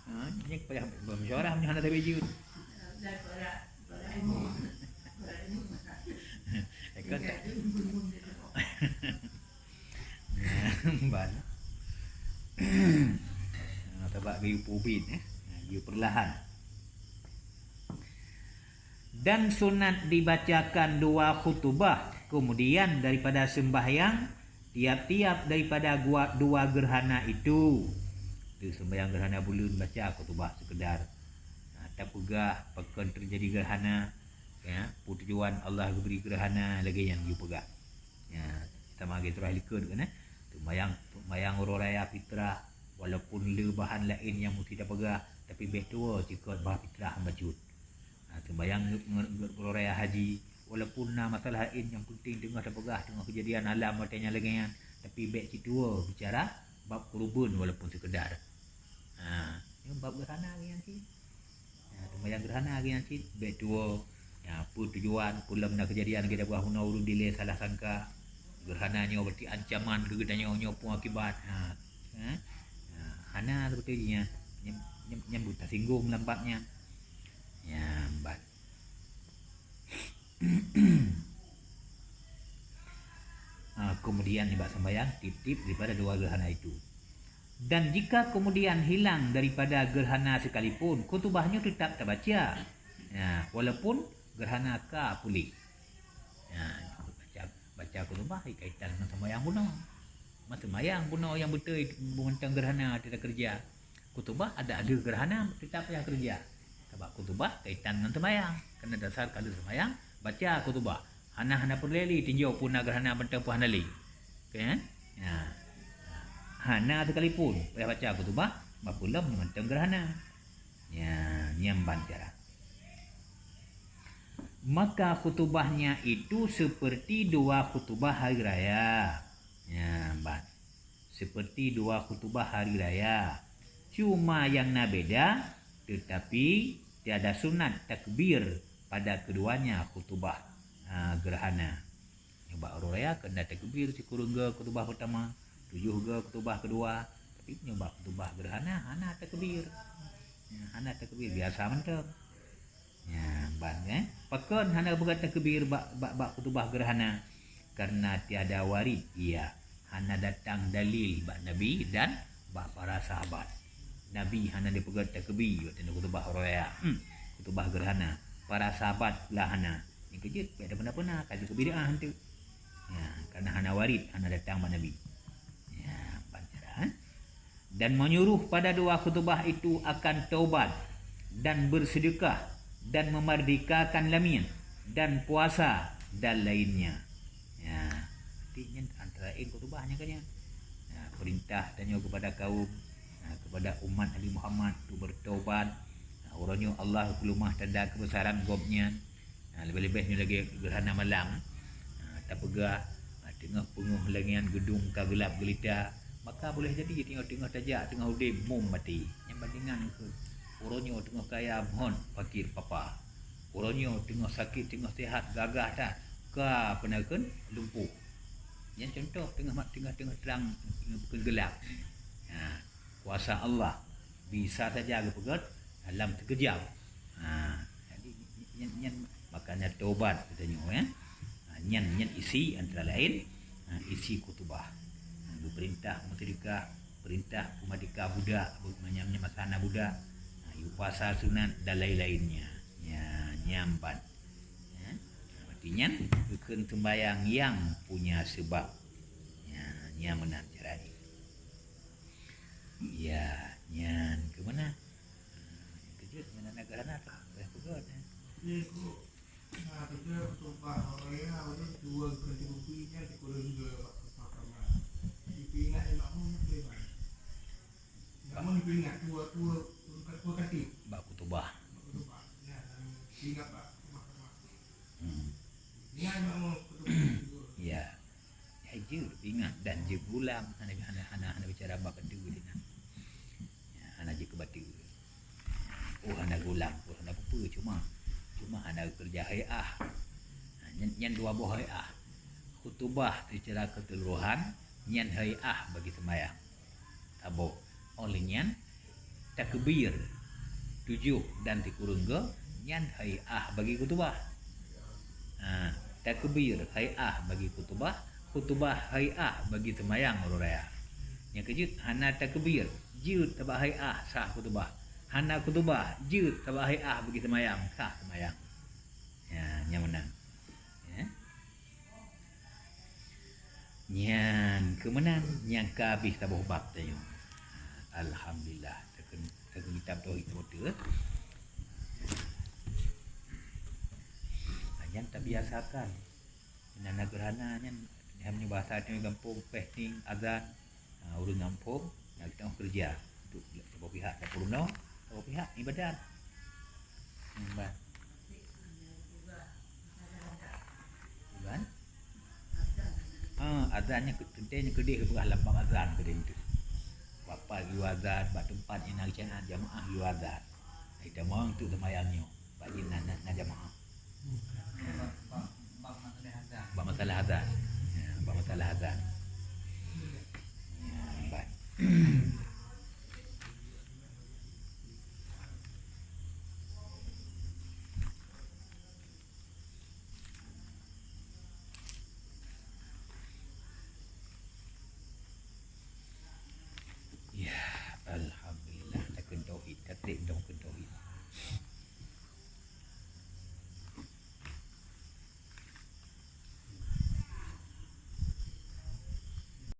Ha, ni payah musyawarah, hana sabe jeuet. Ikon tak? Ban. Nah, tabak geuyue peubit, eh. Nah, geuyue perlahan. Dan sunat dibacakan dua khutubah kemudian daripada sembahyang tiap-tiap daripada gua-, dua gerhana itu. Tu sembahyang gerhana buleuen baca khutubah sekedar, ha, tapeugah pakon teujadi gerhana, ya, peue tujuan Allah geubri gerhana lagée nyan geupeugah. Ya, sama lagée surah likot kan, eh. Sembahyang, sembahyang uroe raya fitrah, walaupun le bahan laén nyang musti tapeugah, tapi bék tuwoe cikot bah fitrah bacut. Ha, sembahyang nge-, nge-, nge-, uroe raya haji, walaupun na masalah laén nyang penting teungoh tapeugah, teungoh keujadian alam watée nyan lagée nyan, tapi bék cit tuwoe bicara bab keureubeuen walaupun sekedar. Ha, nyoe bab gerhana lagée nyan cit. Ha, sembahyang gerhana lagée nyan cit, bék tuwoe. Ya, peue tujuan, peue lom na keujadian lagée tapeugah bunoe ureuëng dilée salah sangka. Gerhana nyoe berarti ancaman keu geutanyoe, nyoe peue akibat. Ha, eh? Ha, hana seperti nyan. Nyam, nyam, nyam tasinggung lam bab nyan. Nyam ban. Ah, kemudian nibak sembahyang tiep-tiep daripada dua gerhana itu. Dan jika kemudian hilang daripada gerhana sekalipun, khutubah nyoe tetap tabaca. Ya, walaupun gerhana ka puléh. Ya, baca, baca khutubah kaitan ngon sembahyang bunoe. Meuseumbahyang bunoe nyang beutôi mantong gerhana teukeureuja. Khutubah ada, ada gerhana tetap payah keureuja. Sabab khutubah kaitan ngon seumbahyang. Keureuna dasar ka lheueh seumbahyang, baca khutubah. Hana, hana peureulée lé tinjok peue na gerhana mantong peue hana lé. Oke, eh? Ya. Hana sekalipun payah baca khutubah, bah peue lom mantong gerhana. Ya, nyan ban cara. Maka khutubahnya itu seperti dua khutubah hari raya. Ya, ban. Seperti dua khutubah hari raya. Cuma yang na beda, tetapi tiada sunat takbir pada keduanya khutubah, ha, gerhana. Nyoe bak uroe raya keuneuk takbir sikureueng goe khutubah pertama, tujoh goe khutubah kedua, tapi nyoe bak khutubah gerhana hana takbir. Ya, hana takbir, biasa mantong. Ya, ban, eh. Pakon hana beukat takbir bak, bak, bak khutubah gerhana? Karena tiada warid ia. Hana datang dalil bak Nabi dan bak para sahabat. Nabi hana dipeugét takbir waktu na khutubah raya. Hmm, khutubah gerhana. Para sahabat lah hana. Nyang keujeuet, bèk tapeunak-peunak, ka jeuet keu bid'ah hantu. Ya, karena hana warid, hana datang bak Nabi. Ya, ban cara, eh. Dan menyuruh pada dua khutubah itu akan taubat dan bersedekah dan memerdekakan lamin dan puasa dan lainnya. Ya, jadi nyan antara lain khutubah nyan kan nyan. Ya, perintah tanyoe kepada kaum, ya, kepada umat Nabi Muhammad untuk bertaubat. Ya, uroe nyoe Allah geupeulumah tanda keubesaran Gobnyan. Ha, leubeh-leubeh nyoe lagèe gerhana malam. Ha, tapeugah, ha, teungoh peungeuh langèt geudong ka geulap geulita, maka boleh jadi teungoh-teungoh tajak, teungoh udeb, mum maté. Nyang bandingan keu uroe nyoe teungoh kaya, meuhon fakir papa. Uroe nyoe teungoh sakét, teungoh seuhat, gagah that, ka peunakeun lumpuh. Nyan contoh teungoh ma-, teungoh-teungoh trang, teungoh bukon geulap. Ha, kuasa Allah bisa saja geupeugét dalam sikeujap. Ha, jadi nyan, nyan makanya tobat geutanyoe, ya. Ha, nyan, nyan isi antara lain, ha, isi khutubah. Ha, geupeurintah meuseudekah, peurintah peumerdeka budak, manyam nyan masa na budak, ha, yue puasa sunat dan lain-lainnya. Ya, nyan ban. Ya, artinya, rukun sembahyang yang punya sebab. Ya, nyan meunan cara jih. Ya, nyan keu meunan. Keujeuet meunan na gerhana tu. Boleh peugah, ya. Iku, na, kita khutubah raya, udah dua kali rugi, nyan dikurung dua bak khutubah pertama. Dipeuingat lé makmum, lé ban. Makmum dipeuingat dua, dua, dua kali. Bak khutubah. Bak khutubah. Ya, dan ingat bak khutubah pertama. Hmm. Ingat makmum khutubah kedua. Ya. Ya, jeuet ingat dan jeuet ulang, hana, hana, hana, hana bicara bak keudua sinan. Ya, hana jeuet keu bateue. Oh, hana geulang, oh, hana peue-peue, cuma, cuma hana geukeureuja hai'ah. Ha, nyan, nyan dua boh hai'ah. Khutubah secara keseluruhan, nyan hai'ah bagi sembahyang. Saboh. Óh lheueh nyan, takbir tujoh dan sikureueng goe, Nyan hai'ah bagi khutubah. Ha, takbir hai'ah bagi khutubah, khutubah hai'ah bagi seumayang uroe raya. Nyang keujeuet hana takbir, jeuet sabab hai'ah sah khutubah. Hana khutubah, jeuet sabab hai'ah bagi seumayang, sah seumayang. Ya, nyang meunan. Ya. Nyan keuh meunan nyang ka habéh saboh bab tanyoe. Alhamdulillah, takheun, takheun kitab tauhid saboh teuk. Nyan tabiasakan. Nyan na geuhana nyan, nyan meunyoe bahasa tanyoe gampông, peh ting, azan. Ha, ureueng gampông, na geutanyoe keureuja. Untuk saboh pihak tapeurunoe, saboh pihak ibadat. Ibadat. Kan? Ha, azan nyan keu-, teuntèe nyan keudeh geupeugah lam bab azan keudeh tu. Bak pat geuyue azan, bak teumpat nyang na geucana jamaah geuyue azan. Hai tamong tu seumayang nyoe. Bak jih na, na, na jamaah. Ha. Bak masalah azan. Ya, bak masalah azan.